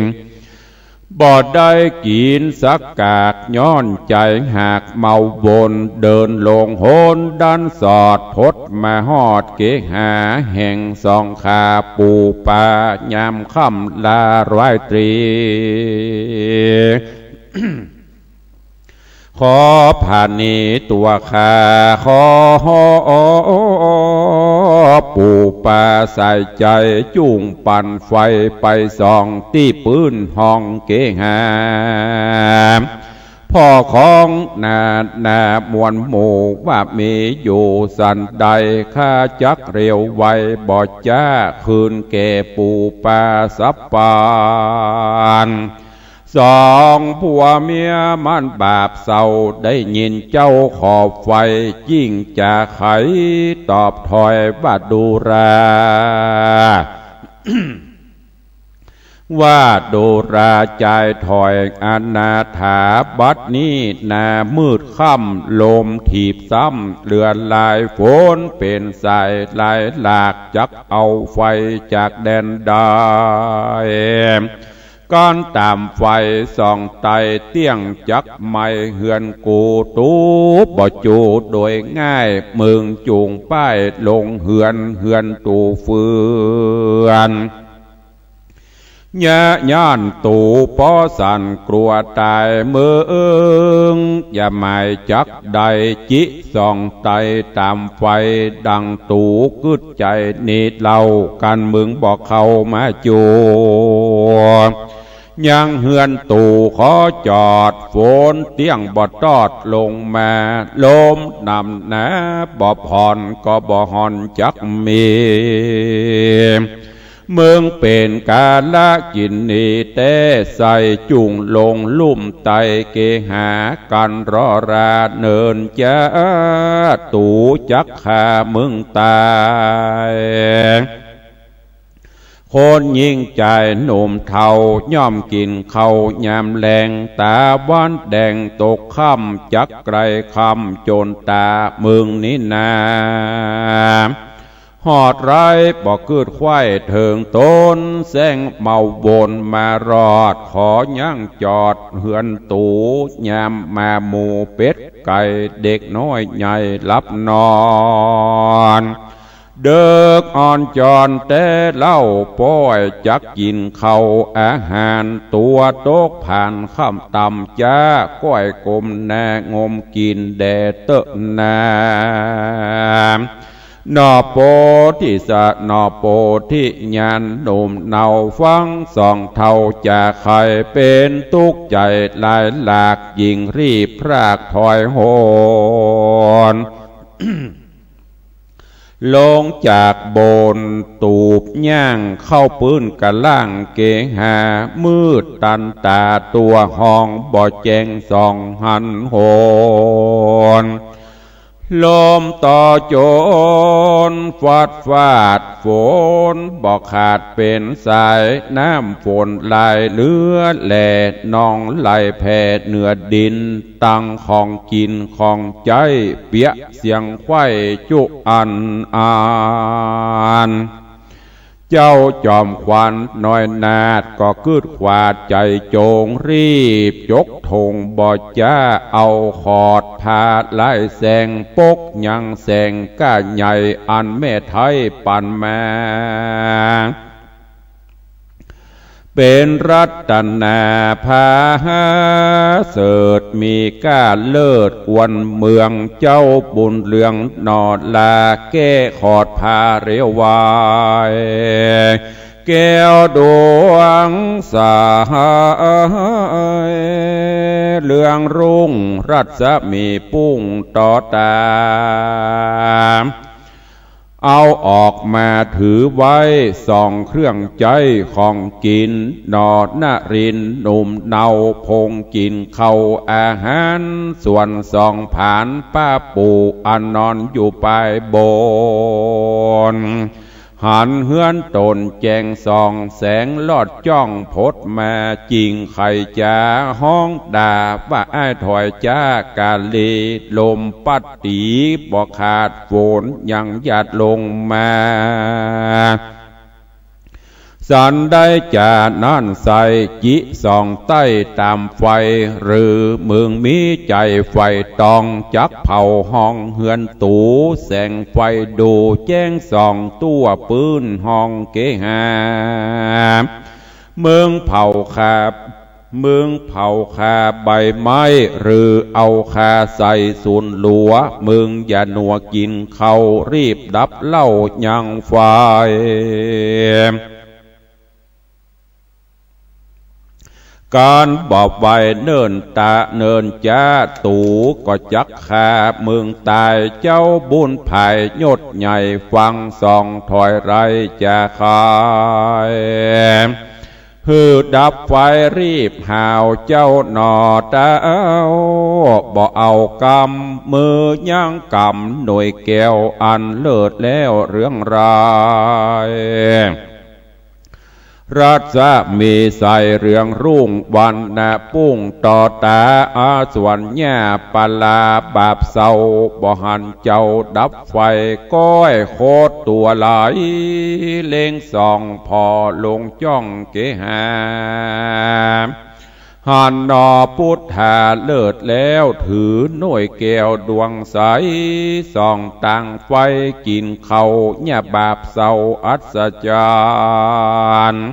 บ่ได้กิ๋นสักกาก ย้อนใจ๋หากเมาวน เดินลงหนดันสอด ทดมาฮอดเกหาแห่งสองขาปู่ปา ยามค่ำลาราตรี ขอผานีตั๋วข้า ขอปู่ปาใส่ใจ๋จุ่งปั่นไฟไปส่องตี้ปื้นห้องเกหา พ่อของนา นามวลหมู่ว่ามีอยู่สันใด ข้าจักเร็วไวบ่จ๊า คืนแก่ปู่ปาสัพปาน สองผัวเมียมันบาปเศร้า ได้ยินเจ้าขอบไฟ ยิ่งจะไขตอบถอยว่าดูรา ว่าดูราจายถอยอนาถา บัดนี้นามืดค่ำ ลมถีบซ้ำเหลือหลาย ฝนเป๋นสายหลายหลาก จักเอาไฟจากแดนใด ก้านต๋ามไฟส่องไต่เตี้ยงจักไหม้เฮือนกู ตูบ่จูโดยง่าย มึงจุ่งป้ายลงเฮือน เฮือนตู่เฟือน ยะย่านตู่ปอสั่นกลัวต๋าย มึงอย่าหมายจักใด จิส่องไต่ต๋ามไฟดังตู่กึ๊ดใจ๋ นี่เล่ากั๋นมึงบ่เข้ามาจั่ว ยังเฮือนตู่ขอจอด ฝนเตี้ยงบ่ตอดลงมา ลมหนำหนาบ่ผ่อน ก็บ่ห่อนจักมี มึงเป๋นกาลกิณณีแต๊ ใส่จุ่งลงลุ่มไต่เกหา กั๋นรอราเนินจ๊า ตู่จักฆ่ามึงต๋าย คนยิ่งจายหนุ่มเฒ่า ย่อมกิ๋นข้าวยามแลง ต๋าวันแดงตกค่ำ จักไกลค่ำจ๋นต๋ามึงนี้นา ฮอดไร้บ่กึ๊ดไขว้เถิงต๋น แสงเมาวนมารอด ขอยังจอดเฮือนตู่ ยามมาหมู่เป็ดไก่ เด็กน้อยใหญ่หลับนอน เดิกอ่อนจอนแต๊เล่า ป้อยจักกิ๋นข้าวอาหาร ตั๋วตกผ่านค่ำต่ำจ๊า ก้อยก้มหน้างมกิ๋นแด่เต๊อะนา หน่อโพธิสะ หน่อโพธิญาณหนุ่มเนาฟังสองเฒ่า จะใค่เป๋นตุ๊กข์ใจ๋หลายหลาก ยิ่งรีบพรากถอยหน ลงจากบนตูบย่างเข้าปื้นกะล่างเกหา มืดตันต๋าตั๋วห้องบ่แจ้งส่องหันหน ลมตอโจนฟัดฟาด ฝนบ่ขาดเป๋นสาย น้ำฝนไหลเหลือแหล่ นองไหลแผ่เหนือดิน ตังของกิ๋นของใจ๊ เปียะเสียงไขว่จุอันอาน เจ้าจอมขวัญน้อยนาฏ ก็กึ๊ดขวาดใจ๋จ๋ง รีบจกถงบ่จ๊า เอาขอดผ้าลายแสง ปกยังแสงก้าใหญ่ อันแม่ไท้ปั๋นมา เป๋นรัตนาผาเสริฐ มีก้าเลิศกวนเมือง เจ้าบุญเรืองหน่อลา แก้ขอดผ้าเรียววาย แก้วดวงใส เรืองรุ่งรัศมีปุ้งต่อต๋า เอาออกมาถือไว้ ส่องเครื่องใจ๊ของกิ๋น หน่อนรินทร์หนุ่มเนา พงกิ๋นข้าวอาหาร ส่วนส่องผานป้าปู่ อันนอนอยู่ปายบน หันเฮือนต๋นแจ้งส่อง แสงลอดจ้องผดมา จิ่งใค่จ๋าฮ้องด่า ว่าอ้ายถอยจ๊ากาลี ลมปั๊ดตี๋บ่ขาด ฝนยังหยาดลงมา สันได้จ๋านั้นใส่ จิส่องใต้ต๋ามไฟ หรือมึงมีใจ๋ใฝ่ตอง จักเผาห้องเฮือนตู แสงไฟดูแจ้งส่อง ตั้วปื๊นห้องเกหา มึงเผาคา มึงเผาคาใบไม้ หรือเอาคาใส่สูนหลัว มึงอย่าหนัวกิ๋นข้าว รีบดับเหล้ายังไฟ ก๋านบ่ไหวเนิ่นต๋าเนิ่นจ๊า ตูก็จักฆ่ามึงต๋าย เจ้าบุญผายยศใหญ่ ฟังส่องถอยไรจะขาย หื้อดับไฟรีบหาวเจ้าหน่อเต้า บ่เอากำ มือยังกำหน่วยแก้วอันเลิศแล้วเรืองราย รัศมีใสเรืองรุ่ง วรรณะปุ้งต่อต๋า อาสวรรค์หญ้าปลาบาปเศร้า บ่หันเจ้าดับไฟ ก้อยโคตรตั๋วไหล เล็งส่องผ่อลงจ้องเกหา หันหน่อปุทธาเลิศแล้ว ถือหน่วยแก้วดวงใส ส่องตางไฟกิ๋นข้าว หญ้าบาปเศร้าอัศจรรย์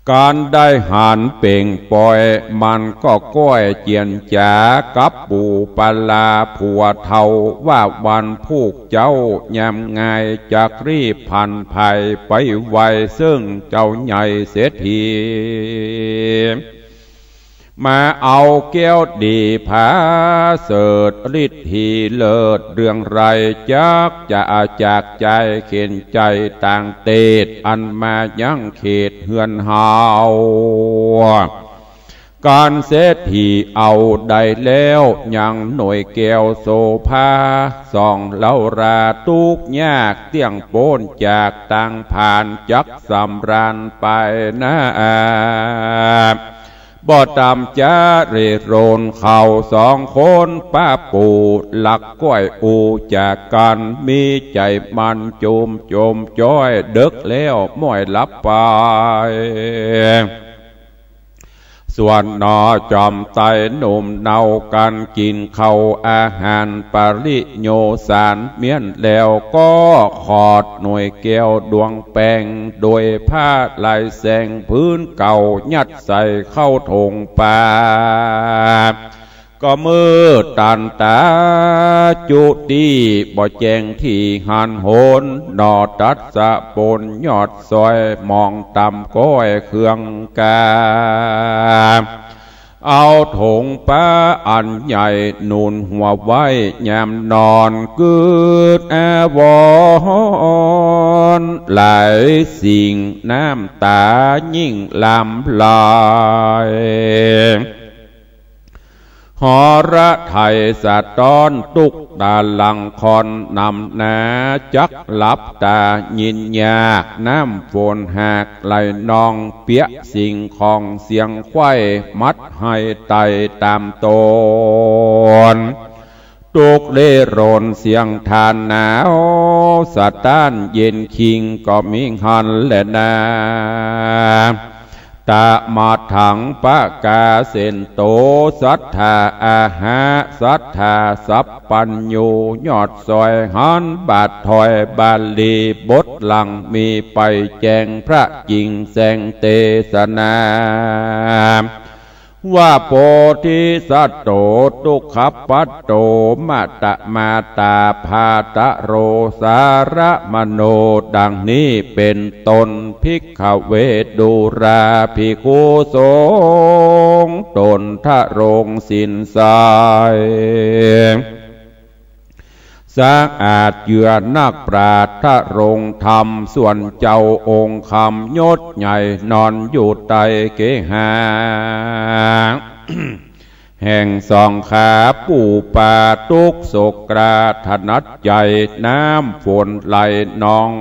ก๋านได้หันเป่งป่อย มันก็ก้อยเจียนจ๋า กับปู่ปลาผัวเฒ่า ว่าวันพูกเจ๊ายามงาย จักรีบผันไผไปไหว้เซิ่งเจ้าใหญ่เศรษฐี มาเอาแก้วดีผาเสริฐ ฤทธีเลิศเรืองไร จักจะอาจากใจเข็ญใจต่างเตศ อันมายังเขตเฮือนเฮา ก๋านเศรษฐีเอาได้แล้ว ยังหน่วยแก้วโสภา ส่องเล้าราตุ๊กข์ยาก เตี้ยงป๊นจากตางผาน จักสำราญไปนา บ่ต่ำจาริโรนเขาสองคน ป้าปู่หลักก้อยอู้จากกั๋น มีใจ๋มันจุมจมจ้อย เดิ็กแล้วม้อยหลับไป ส่วนหน่อจอมไตรหนุ่มเนากั๋น กิ๋นข้าวอาหารปริโยสาร เมี้ยนแล้วก็ขอดหน่วยแก้วดวงแป๋ง โดยผ้าลายแสงผืนเก่า ยัดใส่เข้าถงปา ก็มืดตันต๋าจุติ บ่แจ้งตี้หันหน หน่อตัดสะปนยอดซอย มองต่ำก้อยเครื่องกา เอาถงปาอันใหญ่หนุนหัวไว้ยามนอน กึ๊ดอาวรณ์หลายสิ่ง น้ำต๋ายิ่งหลั่งไหล หฤทัยสะต๊อนตุ๊กตาหลังคอนนำนา จักหลับต๋ายินยาก น้ำฝนหากไหลนอง เปียะสิ่งของเสียงไขว้ หมั่นไห้ไต่ต๋ามต๋น ตุ๊กเล่ร่อนเสียงทานหนาว สะต๊านเย็นคิงก็มีหั้นแลนา ตะมะถังปะกาเสนโต สัตถาอาหะ สัตถาสัพพัญญู ยอดสอยหันบาทถอย บาลีบทหลังมีไปแจ้ง พระจิงแสงเตสนา ว่าโพธิสัตโต ทุกขปัตโต มะตะมาตา ภาตะโร สารมโน ดังนี้เป๋นต้น ภิกขเว ดูราภิกขุสงฆ์ ต๋นทรงศีลใส สะอาดเจือนักปราชญ์ ทรงธรรมส่วนเจ้าองค์คำ ยศใหญ่นอนอยู่ใต้เกหา แห่งสองขา ปูปาทุกข์โศกกราถนัดใหญ่ น้ำฝนไหลนอง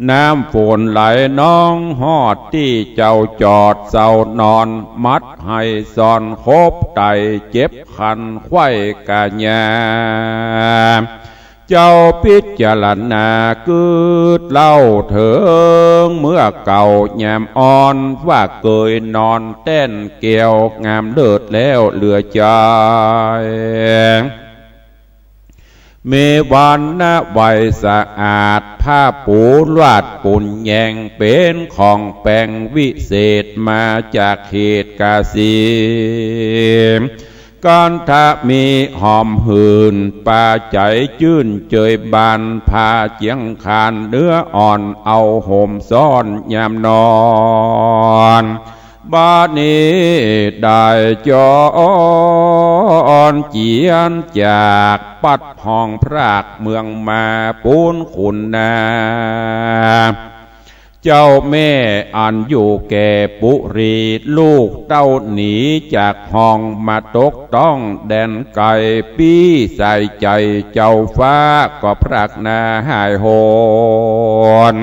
น้ำฝนไหลนอง ฮอดตี้เจ้าจอดเซานอน หมั่นไห้ซ่อนขบไตเจ็บคันไขว้กายา เจ้าพิจารณากึ๊ดเล่าเถิง เมื่อเก่ายามอ่อน ว่าเกยนอนแต้นแก้ว งามเลิศแล้วเหลือใจ๋ มีวรรณะไหวสะอาด ผ้าปูลาดปูนแยง เป๋นของแป๋งวิเศษ มาจากเขตกาสี คันธะมีหอมหื่น ปาใจ๋จื้นเจยบาน ผ้าเจียงคานเนื้ออ่อน เอาห่มซ้อนยามนอน บัดนี้ได้จรเจียรจาก ปัดห้องพรากเมืองมาปูนขุนนา เจ้าแม่อันอยู่แก่ปุรี ลูกเต้าหนีจากห้อง มาตกต้องแดนไก๋ ปี้สายใจ๋เจ้าฟ้า ก็พรากนาหายโหน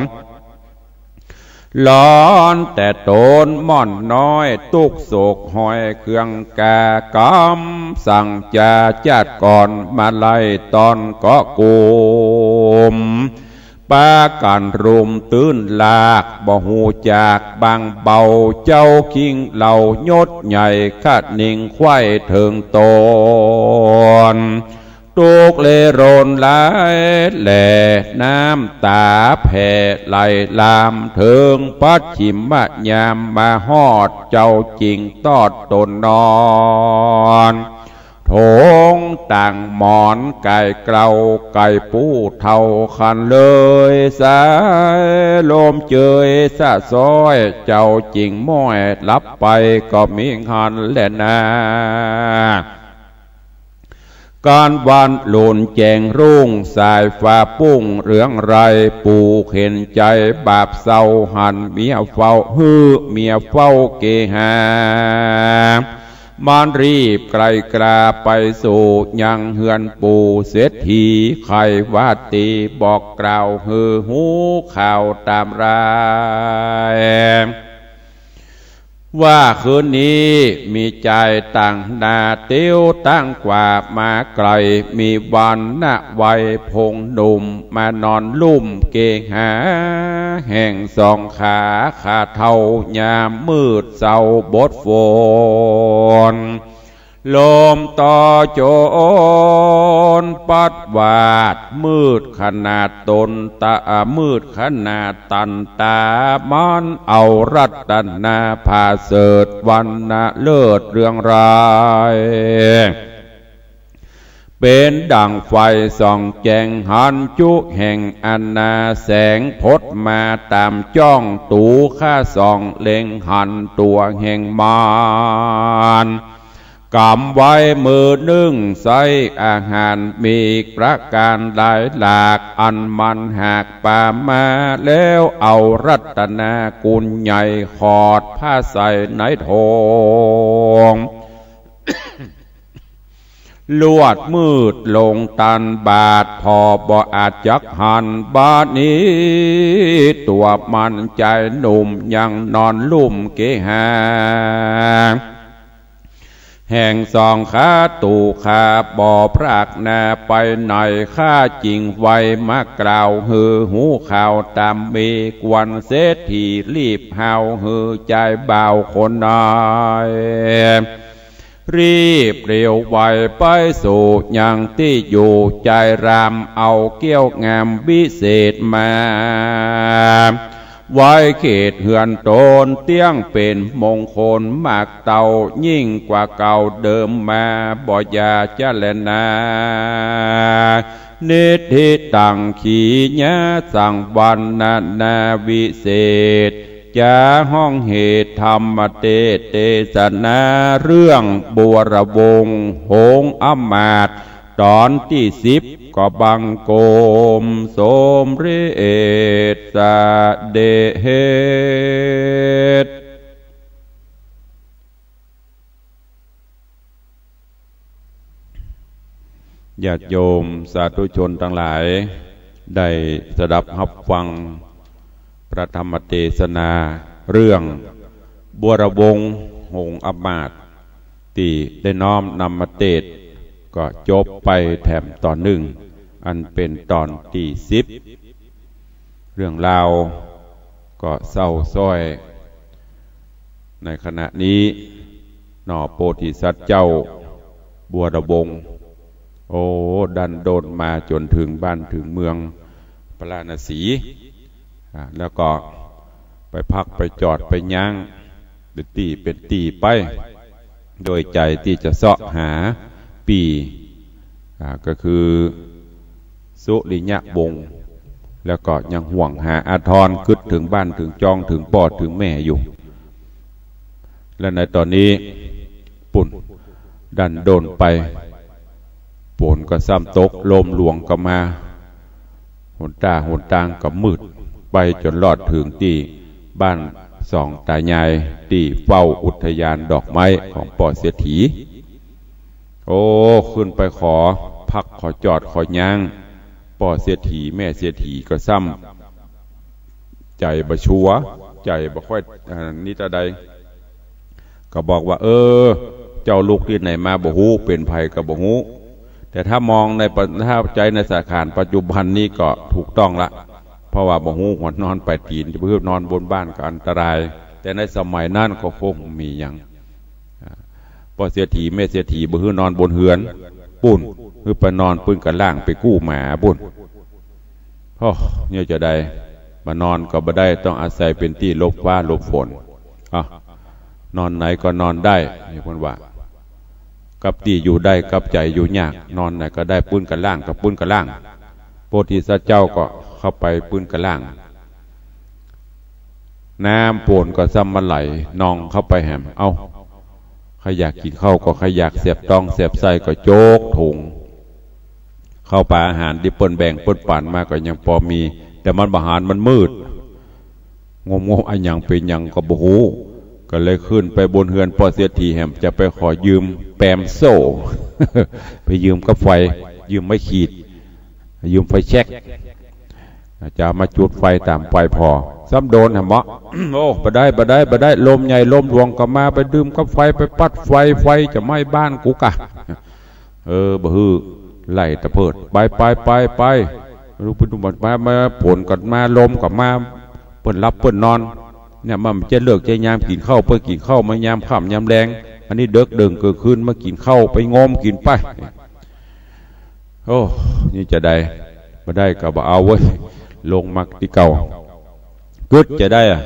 หลอนแต่ต๋นม่อนน้อย ตุ๊กข์โศกห้อยเคืองกา กำสั่งจาจาติก่อน มาไล่ต้อนเกาะกุม ปากั๋นรุมตื้นลาก บ่ฮู้จักบางเบา เจ้าคิงเหล่ายศใหญ่ คะนิงไขว้เถิงต๋น ตุ๊กข์เล่ร่อนหลายแหล่ น้ำต๋าแผ่ไหลลาม เถิงปัจฉิมยาม มาฮอดเจ้าจิงตอดต๋นนอน ถงต่างหมอนก๋ายเกลา ไก่ปูเฒ่าคันเลย สายลมเจยสะซ้อย เจ้าจิงม้อยหลับไป ก็มีหั้นแลนา ก๋านวันหลุนแจ้งรุ่ง สายฟ้าปุ้งเรืองไร ปู่เข็ญใจ๋บาปเศร้า หันเมียเฝ้า หื้อเมียเฝ้าเกหา มันรีบไกลกลาไปสู่ยังเฮือนปู่เศรษฐี ใค่วาตีบอกกล่าว หื้อฮู้ข่าวต๋ามราย ว่าคืนนี้มีจายต่างหน้า เตียวตั้งกว่ามาไก๋ มีวรรณะไหวพงหนุ่ม มานอนลุ่มเกหา แห่งสองขา ขาเฒ่ายามมืดเศร้าบดฝน ลมต่อจนปัดหวาด มืดขนาดต๋นต๋า มืดขนาดตันต๋า มันเอารัตนาผาเสริฐ วรรณะเลิศเรืองราย เป๋นดั่งไฟส่องแจ้ง หันจุแห่งอันนา แสงผดมาต๋ามจ้อง ตั๋วข้าสองเล็งหันตั๋วแห่งมาร ก๋ำไว้มือนึ่งใส้อาหาร มีประก๋านหลายหลาก อันมันหากปามา แล้วเอารัตนากุญใหญ่ ขอดผ้าใสในถง ลวดมืดลงตันบาด ผ่อบ่อาจจักหัน บาดนี้ตั๋วมันจายหนุ่ม ยังนอนลุ่มเกหา แห่งสองขา ตู่ข้าบ่พรากนาไปไหน ข้าจึงไวมากล่าวหื้อฮู้ข่าวต๋ามมี กวนเศรษฐีรีบฮาวหื้อจายบ่าวคนน้อย รีบเร็วไวไปสู่ยังตี้อยู่ จายรามเอาแก้วงามวิเศษมา ไว้เขตเฮือนต๋น เตี้ยงเป๋นมงคลมากเต้า ยิ่งกว่าเก่าเดิมมา บ่อย่าจะแลนา นิทธิตัง ขีณาสังวรรณนาวิเศษ จะฮ้องเหตุธรรมเตสน์เตสนา เรื่องบัวระวงศ์หงส์อำมาตย์ ต๋อนตี้สิบ ก็บังคมสมเร็จเสด็จ ญาติโยมสาธุชนตังหลาย ได้สดับฮับฟังพระธรรมเตสนา เรื่องบัวระวงศ์หงส์อำมาตย์ ตี้ได้น้อมนำมาเตสน์ ก็จบไปแถมต๋อนนึ่ง อันเป๋นต๋อนตี้สิบ เรื่องราวก็เศร้าซ้อย ในขณะนี้ หน่อโพธิสัตว์เจ้าบัวระวงศ์ โอ้ ดันด้นมาจ๋นเถิงบ้านเถิงเมืองพาราณสี อ่า แล้วก็ไปพักไปจอดไปย้าง เป๋นตี้เป๋นตี้ไป โดยใจ๋ตี้จะเซาะหาปี้ อ่า ก็คือสุริยะวงศ์ แล้วก็ยังห่วงหาอาทร กึ๊ดเถิงบ้านเถิงจอง เถิงป้อเถิงแม่อยู่ และในต๋อนนี้ ปุ้น ดันด้นไป ฝนก็ซ้ำตก ลมหลวงก็มา หนต้าหนตางก็มืด ไปจ๋นรอดเถิงตี้บ้านสองต๋ายาย ตี้เฝ้าอุทยานดอกไม้ของป้อเศรษฐี โอ้ ขึ้นไปขอพักขอจอดขอย้าง ป้อเศรษฐีแม่เศรษฐีก็ซ้ำใจ๋บ่ชัวร์ ใจ๋บ่ค่อย อ่า นี่ตะใด ก็บอกว่า เออ เจ้าลุกตี้ไหนมาบ่ฮู้ เป๋นใผก็บ่ฮู้ แต่ถ้ามองในปะ ถ้าใจ๊ในสถานปัจจุบันนี้ก็ถูกต้องละ เพราะว่าบ่ฮู้หัวนอนปลายตี๋น จะไปหื้อนอนบนบ้านก็อันตราย แต่ในสมัยนั้นก็คงบ่มีหยัง อ่า ป้อเศรษฐีแม่เศรษฐีบ่หื้อนอนบนเฮือน ปุ้น หื้อไปนอนปื้นกะล่าง ไปกู้หมาปุ้น โอ้ เนี่ยจะใด มานอนก็บ่ได้ ต้องอาศัยเป๋นตี้หลบฟ้าหลบฝน อ่ะ นอนไหนก็นอนได้ นี่เปิ้นว่า กับตี้อยู่ได้ กับใจ๋อยู่ยาก นอนไหนก็ได้ ปื้นกะล่างก็ปื้นกะล่าง โพธิสัตว์เจ้าก็เข้าไปปื้นกะล่าง น้ำฝนก็ซ้ำมาไหลนองเข้าไปแหม เอ้า ใผอยากกิ๋นข้าวก็ ใผอยากแสบต๊องแสบไส้ก็โจ๊กถุง ข้าวป๋าอาหารตี้เปิ้นแบ่งเปิ้นปั๋นมาก็ยังปอมี แต่มันบ่หาร มันมืด งมๆ อะหยังเป๋นหยังก็บ่ฮู้ ก็เลยขึ้นไปบนเฮือนป้อเศรษฐีแหม จะไปขอยืมแปมโซ่ ไปยืมกับไฟ ยืมไม้ขีด ยืมไฟแช็ก จะเอามาจุดไฟต๋ามไฟผ่อ ซ้ำโดนแหมเนาะ โอ้ บ่ได้ บ่ได้ บ่ได้ ลมใหญ่ลมหลวงก็มา ไปยืมกับไฟ ไปปัดไฟ ไฟจะไหม้บ้านกูกะ เออ บ่หื้อ ไล่ตะเพิด ไป ไป ไป ไป ลุกไปดูมัน มา มา ฝนก็มา ลมก็มา เปิ้นหลับเปิ้นนอน เนี่ย มันบ่ใจ้เลิกใจ้ยามกิ๋นข้าว เปิ้นกิ๋นข้าวมายามค่ำยามแลง อันนี้เดิ็กเดิ่งเกิ่งคืน มากิ๋นข้าว ไปงมกิ๋นไป โอ้ นี่จะใด บ่ได้ก็บ่เอาเว้ย ลงมาตี้เก่า กึ๊ดจะใดอะ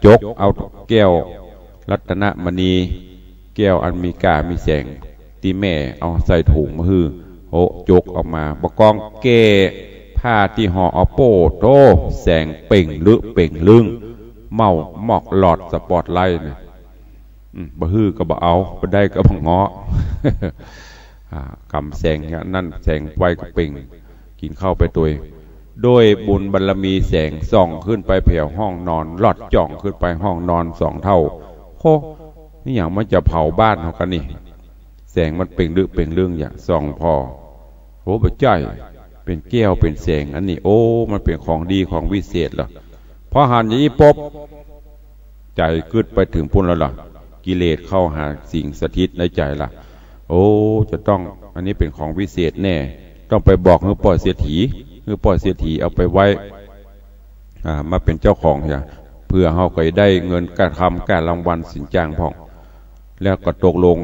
จกเอาแก้วรัตนมณี แก้วอันมีก้ามีแสง ตี้แม่เอาใส่ถุงมาหื้อ โอ้ จกออกมา บ่กองแก้ผ้าตี้ห่อเอา โป้โธ่ แสงเป่งลึเป่งลึง เม้ามอกหลอดสปอตไลต์เนี่ย อืม บ่หื้อก็บ่เอา บ่ได้ก็บ่ง้อ อ่า กำแสงอย่างนั้น แสงไฟก็เป่ง กิ๋นข้าวไปตวย โดยบุญบารมีแสงส่องขึ้นไปแผวห้องนอน ลอดจ่องขึ้นไปห้องนอนสองเท่า โห นี่หยังมันจะเผาบ้านเฮากะนี่ แสงมันเปล่งลึกเปล่งลึงอย่างส่องผ่อ โอ้ บ่ใจ้ เป๋นแก้วเป๋นแสง อันนี้ โอ้ มันเป๋นของดีของวิเศษเหรอ พอหันอย่างนี้ปุ๊บ ใจ๋กึ๊ดไปเถิงปู้นแล้วล่ะ กิเลสเข้าหาสิงสถิตในใจ๋ละ โอ้ จะต้อง อันนี้เป๋นของวิเศษแน่ ต้องไปบอกหื้อป้อเศรษฐี หื้อป้อเศรษฐีเอาไปไว้ อ่า มาเป๋นเจ้าของเหีย เปื้อเฮาก็จะได้เงินก้าคำก้ารางวัลสินจ้างพ่อง แล้วก็ตกลง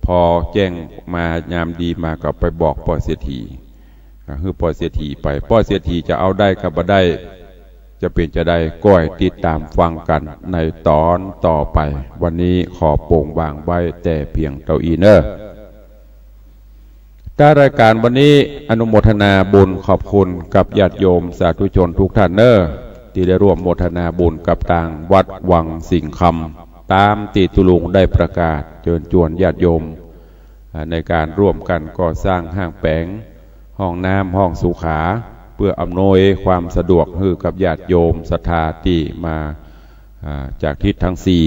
พอแจ้งมายามดีมาก็ไปบอกป้อเศรษฐี อ่า หื้อป้อเศรษฐีไป ป้อเศรษฐีจะเอาได้กับบ่ได้ จะเป๋นจาใด ก้อยติดต๋ามฟังกั๋นในต๋อนต่อไป วันนี้ขอโปงวางไว้แต่เพียงเต้าอี้เน่อ ท้ายรายการวันนี้อนุโมทนาบุญขอบคุณกับญาติโยมสาธุชนทุกท่านเน่อ ตี้ได้ร่วมโมทนาบุญกับตางวัดวังสิงห์คำ ต๋ามตี้ตุ๊ลุงได้ประกาศเจิญจวนญาติโยม อ่า ในก๋านร่วมกั๋นก่อสร้างห้างแป๋ง ห้องน้ำห้องสุขา เปื้ออำนวยความสะดวกหื้อกับญาติโยมศรัทธาตี้มา อ่า จากทิศตึงสี่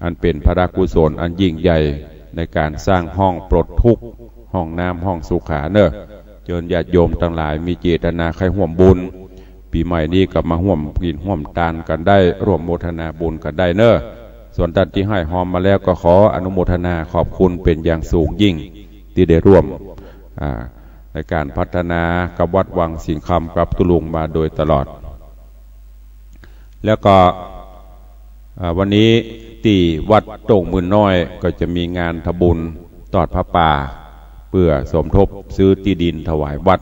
อันเป๋นพระราชกุศลอันยิ่งใหญ่ในก๋านสร้างห้องปลดทุกข์ ห้องน้ำห้องสุขาเน่อ เจิญญาติโยมตังหลายมีเจตนาใค่ร่วมบุญ ปี๋ใหม่นี้ก็มาฮ่วมกิ๋นฮ่วมตานกั๋นได้ ร่วมโมทนาบุญกั๋นได้เน่อ ส่วนต้านตี้ฮ่อยฮอมมาแล้วก็ขออนุโมทนาขอบคุณเป๋นอย่างสูงยิ่ง ตี้ได้ร่วม อ่า ในก๋านพัฒนากับวัดวังสิงห์คำกับตุ๊ลุงมาโดยตลอด แล้วก็ อ่า วันนี้ตี้วัดโต้งหมื่นน้อยก็จะมีงานทำบุญตอดผ้าป่า เปื้อสมทบซื้อตี้ดินถวายวัด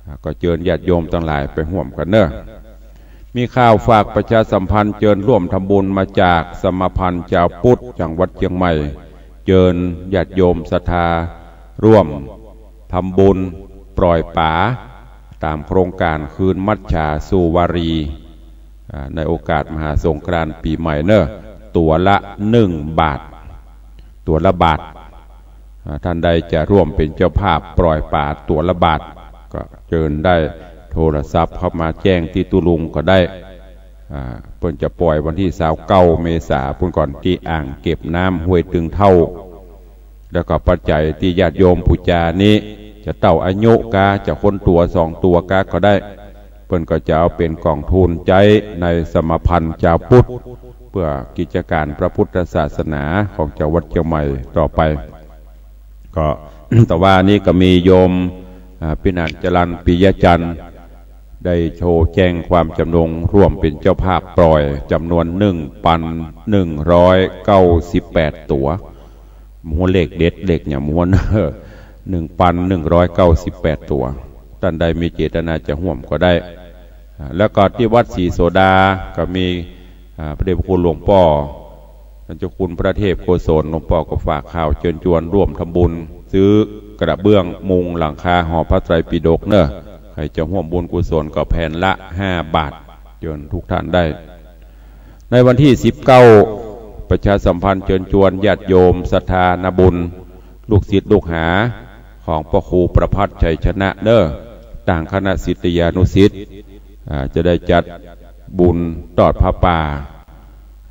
อ่า ก็เจิญญาติโยมตังหลายไปฮ่วมกั๋นเน่อ มีข่าวฝากประชาสัมพันธ์เจิญร่วมทำบุญมาจากสมาพันธ์จาวพุทธจังหวัดเจียงใหม่ เจิญญาติโยมศรัทธาร่วมทำบุญปล่อยป๋า ต๋ามโครงก๋านคืนมัจฉาสู่วารี อ่า ในโอกาสมหาสงกรานต์ปี๋ใหม่เน่อ ตั๋วละหนึ่งบาท ตั๋วละบาท อ่า ต้านใดจะร่วมเป๋นเจ้าภาพปล่อยป๋าตั๋วละบาท ก็เจิญได้โทรศัพท์เข้ามาแจ้งตี้ตุ๊ลุงก็ได้ อ่า เปิ้นจะปล่อยวันตี้ซาวเก้าเมษาปู้นก่อนตี้อ่างเก็บน้ำห้วยตึงเถ้า แล้วก็ปัจจัยตี้ญาติโยมปู๋จานี้ จะเต้าอายุกา จะคนตั๋วสองตั๋วกาก็ได้ เปิ้นก็จะเอาเป๋นก๋องทุนใจ๊ในสมาพันธ์จาวพุทธ เปื้อกิจก๋านพระพุทธศาสนาของจังหวัดเจียงใหม่ต่อไป ก็ แต่ว่านี้ก็มีโยม อ่า ปินัญจรันต์ ปิยจันทร์ ได้โทรแจ้งความจำนงร่วมเป๋นเจ้าภาพปล่อยจ๋ำนวนหนึ่งปันหนึ่งร้อยเก้าสิบแปดตั๋ว บ่ฮู้เลขเด็ดเลขหยังบ่ฮู้ หนึ่งปันหนึ่งร้อยเก้าสิบแปดตั๋ว ต้านใดมีเจตนาจะฮ่วมก็ได้ อ่า แล้วก็ตี้วัดศรีโสดาก็มี อ่า พระเดชพระคุณหลวงป้อ ท่านเจ้าคุณพระเทพโกศล หลวงป้อก็ฝากข่าวเจิญจวนร่วมทำบุญ ซื้อกระเบื้องมุงหลังคาหอพระไตรปิฎกเน่อ ใผจะฮ่วมบุญกุศลก็แผ่นละห้าบาท เจิญทุกท่านได้ ในวันตี้สิบเก้า ประชาสัมพันธ์เจิญจวนญาติโยมศรัทธานาบุญ ลูกศิษย์ลูกหาของพระครูประภัสชัยชนะเน่อ ตางคณะศิษยานุศิษย์ อ่า จะได้จัดบุญตอดผ้าป่า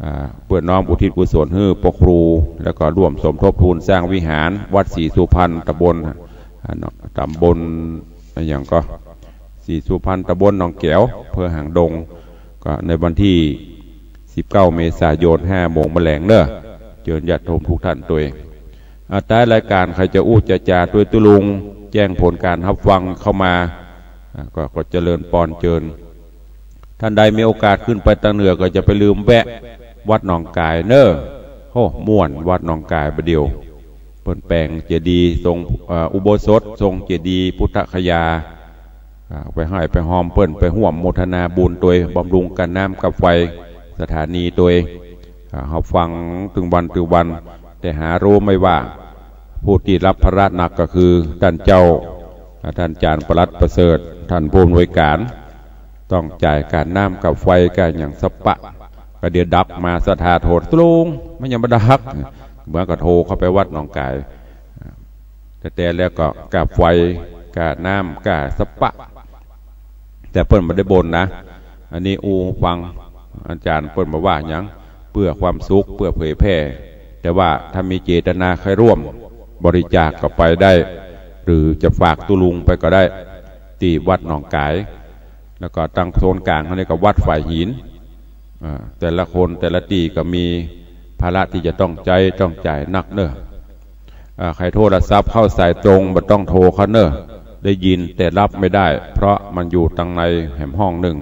อ่า เปื้อน้อมอุทิศกุศลหื้อพระครู แล้วก็ร่วมสมทบทุนสร้างวิหารวัดศรีสุพรรณ ตำบล อ่า ตำบลอะหยังก็ ศรีสุพรรณ ตำบลหนองแก๋ว อำเภอหางดง ก็ในวันตี้สิบเก้าเมษายน ห้าโมงบ่ายแลงเน่อ เจิญญาติโยมทุกท่านตวย อ่า ท้ายรายการใผจะอู้จะจ๋าตวยตุ๊ลุง แจ้งผลก๋านฮับฟังเข้ามา อ่า ก็ ก็เจริญปอนเจิญ ต้านใดมีโอกาสขึ้นไปตางเหนือก็จะไปลืมแวะวัดหนองก๋ายเน่อ โอ้ ม่วนวัดหนองก๋ายบ่าเดี่ยว เปิ้นแป๋งเจดีย์ทรง เอ่อ อุโบสถทรงเจดีย์พุทธคยา อ่า ไปฮ้อยไปฮอมเปิ้น ไปฮ่วมโมทนาบุญตวย บำรุงก้าน้ำก้าไฟสถานีตวย อ่า ฮับฟังตึงวันตึงวัน แต่หาฮู้ไหมว่า ผู้ตี้ฮับภาระหนักก็คือต้านเจ้า อ่า ต้านอาจ๋ารย์ปลัดประเสริฐ ต้านผู้อำนวยก๋าน ต้องจ่ายก้าน้ำก้าไฟก้าหยังสะปะ ก็เดี๋ยวดักมาศรัทธาโทร ตุ๊ลุง มันยังบ่ดัก เหมือนกับโทรเข้าไปวัดหนองก๋าย แต่ แต่แล้วก็ก้าไฟ ก้าน้ำ ก้าสะปะ แต่เปิ้นบ่ได้บ่นนะ อันนี้อู้ฟัง อาจ๋ารย์เปิ้นบ่ว่าหยัง เปื้อความสุข เปื้อเผยแผ่ แต่ว่าถ้ามีเจตนาใค่ร่วม บริจาคก็ไปได้ หรือจะฝากตุ๊ลุงไปก็ได้ ตี้วัดหนองก๋าย แล้วก็ตังโซนก๋างเฮานี่ก็วัดฝายหิน อ่า แต่ละคนแต่ละตี้ก็มีภาระตี้จะต้องใจ๊ต้องจ่ายนักเน่อ อ่า ใผโทรศัพท์เข้าสายตรงบ่ต้องโทรเข้าเน่อ ได้ยินแต่รับไม่ได้ เพราะมันอยู่ตังในแหมห้องนึ่ง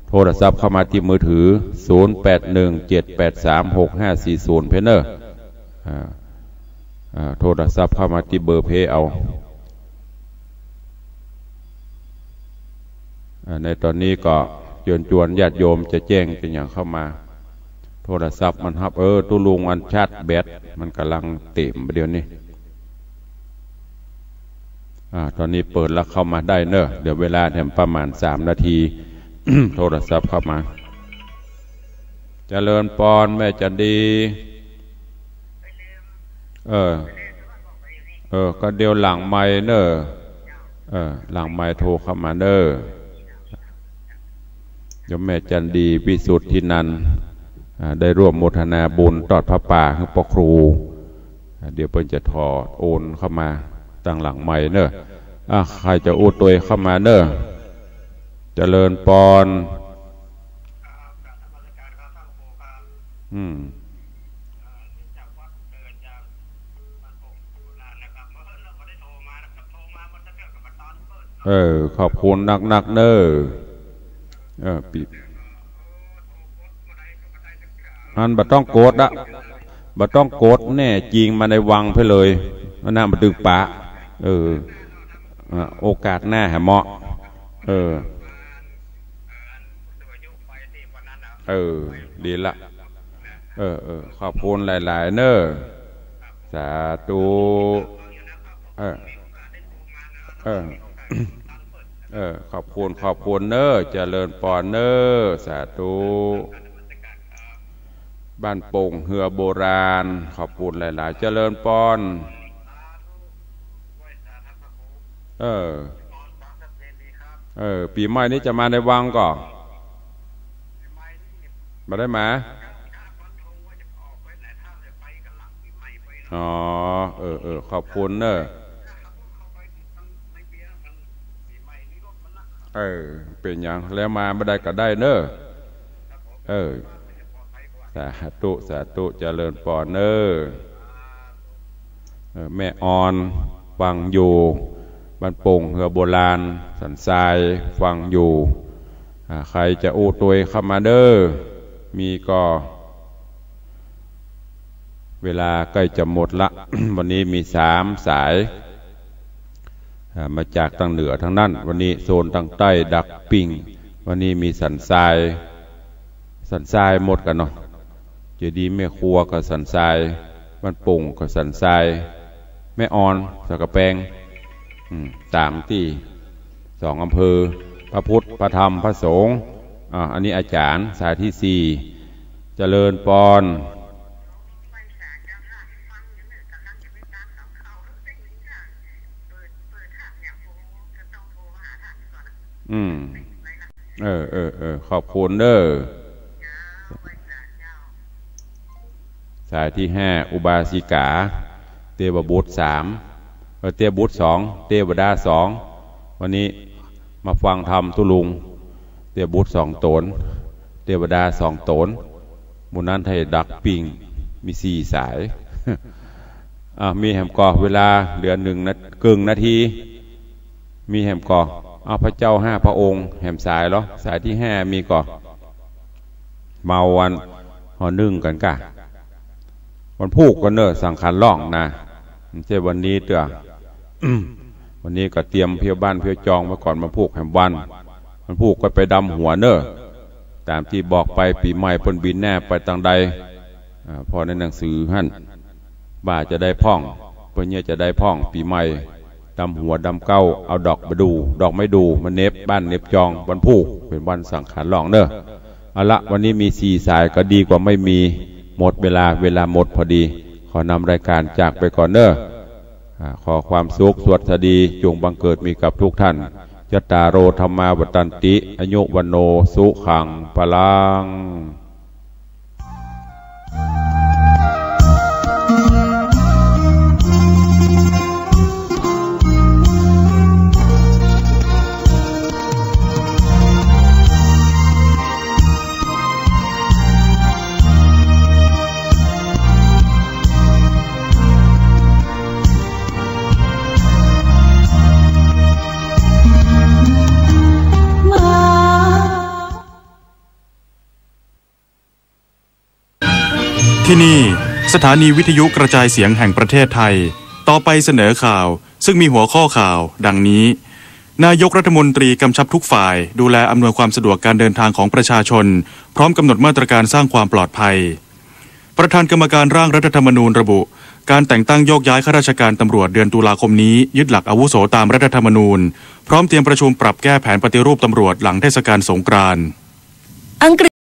โทรศัพท์เข้ามาตี้มือถือ ศูนย์แปดหนึ่งเจ็ดแปดสามหกห้าสี่ศูนย์ เพ่นเน่อ อ่า อ่า โทรศัพท์เข้ามาตี้เบอร์เพ่นเอา อ่า ในต๋อนนี้ก็เจิญจวนญาติโยมจะแจ้งจะหยังเข้ามา โทรศัพท์มันฮับ เออ ตุ๊ลุงอันชาร์จแบต มันก่ำลังเต็มเดี๋ยวนี้ อ่า ต๋อนนี้เปิดแล้วเข้ามาได้เน่อ เหลือเวลาแถมประมาณสามนาที โทรศัพท์เข้ามา เจริญปอนแม่จันดี เออ เออ ก็เดี๋ยวหลังไมค์เน่อ เออ หลังไมค์โทรเข้ามาเน่อ โยมแม่จันดี วิสุทธินันท์ อ่า ได้ร่วมโมทนาบุญตอดผ้าป่าหื้อป้อครู อ่า เดี๋ยวเปิ้นจะถอดโอนเข้ามาตังหลังไมค์เน่อ อ่ะ ใผจะอู้ตวยเข้ามาเน่อ เจริญปอน อืม เออ ขอบคุณนักๆ เน่อ เออ ปิ อันบ่ต้องกดอะ บ่ต้องกด แน่จริงมาในวังไปเลย มันน่ะมันตึงปะ เออ อ่ะ โอกาสหน้าหาเหมาะ เออ เออ ดีละ เออ เออ ขอบคุณหลายๆ เน่อ สาธุ เออ เออ เออ ขอบคุณ ขอบคุณเน่อ เจริญปอนเน่อ สาธุ บ้านโป่งเฮือโบราณ ขอบคุณหลายๆ เจริญปอน เออ เออ ปี๋ใหม่นี้จะมาในวังก่อ บ่ได้มา อ๋อ เออ เออ ขอบคุณเน่อ เออ เป๋นหยัง แล้วมาบ่ได้ก็ได้เน่อ เออ สาธุ สาธุ เจริญปอนเน่อ เออ แม่ออน ฟังอยู่ บ้านโป่งเฮือโบราณ สันทราย ฟังอยู่ อ่า ใผจะอู้ตวยเข้ามาเน่อ มีก่อ เวลาใก้จะหมดละ วันนี้มีสามสาย อ่า มาจากตังเหนือตังนั้น วันนี้โซนตังใต้ดักปิ้ง วันนี้มีสันทราย สันทรายหมดกั๋นเนาะ เจดีย์แม่ครัวก็สันทราย บ้านโป่งก็สันทราย แม่ออน สักกะแปง อืม สามตี้ สองอำเภอ พระพุทธ พระธรรม พระสงฆ์ อ่า อันนี้อาจ๋ารย์ สายตี้สี่ เจริญปอน อืม เออ เออ เออ ขอบคุณเน่อ สายตี้ห้า อุบาสิกา เตวบุตรสาม เออ เตวบุตรสอง เตวดาสอง วันนี้มาฟังธรรมตุ๊ลุง เตวบุตรสองต๋น เตวดาสองต๋น หมู่นั้นไถ่ดักปิ้ง มีสี่สาย อ่ะ มีแหมก่อ เวลาเหลือนึ่งนา เกิ่งนาที มีแหมก่อ เอาพระเจ้าห้าพระองค์ แหมสายเหรอ สายตี้ห้ามีก่อ เมาวันหอนึ่งกั๋นก่ะ วันพูกกั๋นเน่อ สังขารหล่องนะ บ่ใจ้วันนี้เตื้อ วันนี้ก็เตรียมเผียวบ้านเผียวจองไว้ก่อน วันพูกแหมวัน วันพูกก็ไปดำหัวเน่อ ต๋ามตี้บอกไป ปี๋ใหม่เปิ้นบินหน้าไปตังใด อ่า เพราะในหนังสือหั้น บ่าจะได้พ่อง เปิ้นเยียะจะได้พ่อง ปี๋ใหม่ ดำหัวดำเก๊า เอาดอกประดู่ ดอกไม้ดู่มาเหน็บบ้านเหน็บจอง วันพูก เป๋นวันสังขารหล่องเน่อ เอาละ วันนี้มีสี่สายก็ดีกว่าไม่มี หมดเวลา เวลาหมดพอดี ขอนำรายการจากไปก่อนเน่อ อ่า ขอความสุขสวัสดีจงบังเกิดมีกับทุกท่าน จัตตาโร ธัมมา วัฑฒันติ อายุ วัณโณ สุขัง พลัง ที่นี่ สถานีวิทยุกระจายเสียงแห่งประเทศไทย ต่อไปเสนอข่าว ซึ่งมีหัวข้อข่าวดังนี้ นายกรัฐมนตรีกำชับทุกฝ่ายดูแลอำนวยความสะดวกการเดินทางของประชาชน พร้อมกำหนดมาตรการสร้างความปลอดภัย ประธานกรรมการร่างรัฐธรรมนูญระบุ การแต่งตั้งโยกย้ายข้าราชการตำรวจเดือนตุลาคมนี้ ยึดหลักอาวุโสตามรัฐธรรมนูญ พร้อมเตรียมประชุมปรับแก้แผนปฏิรูปตำรวจหลังเทศกาลสงกรานต์ อังกฤษ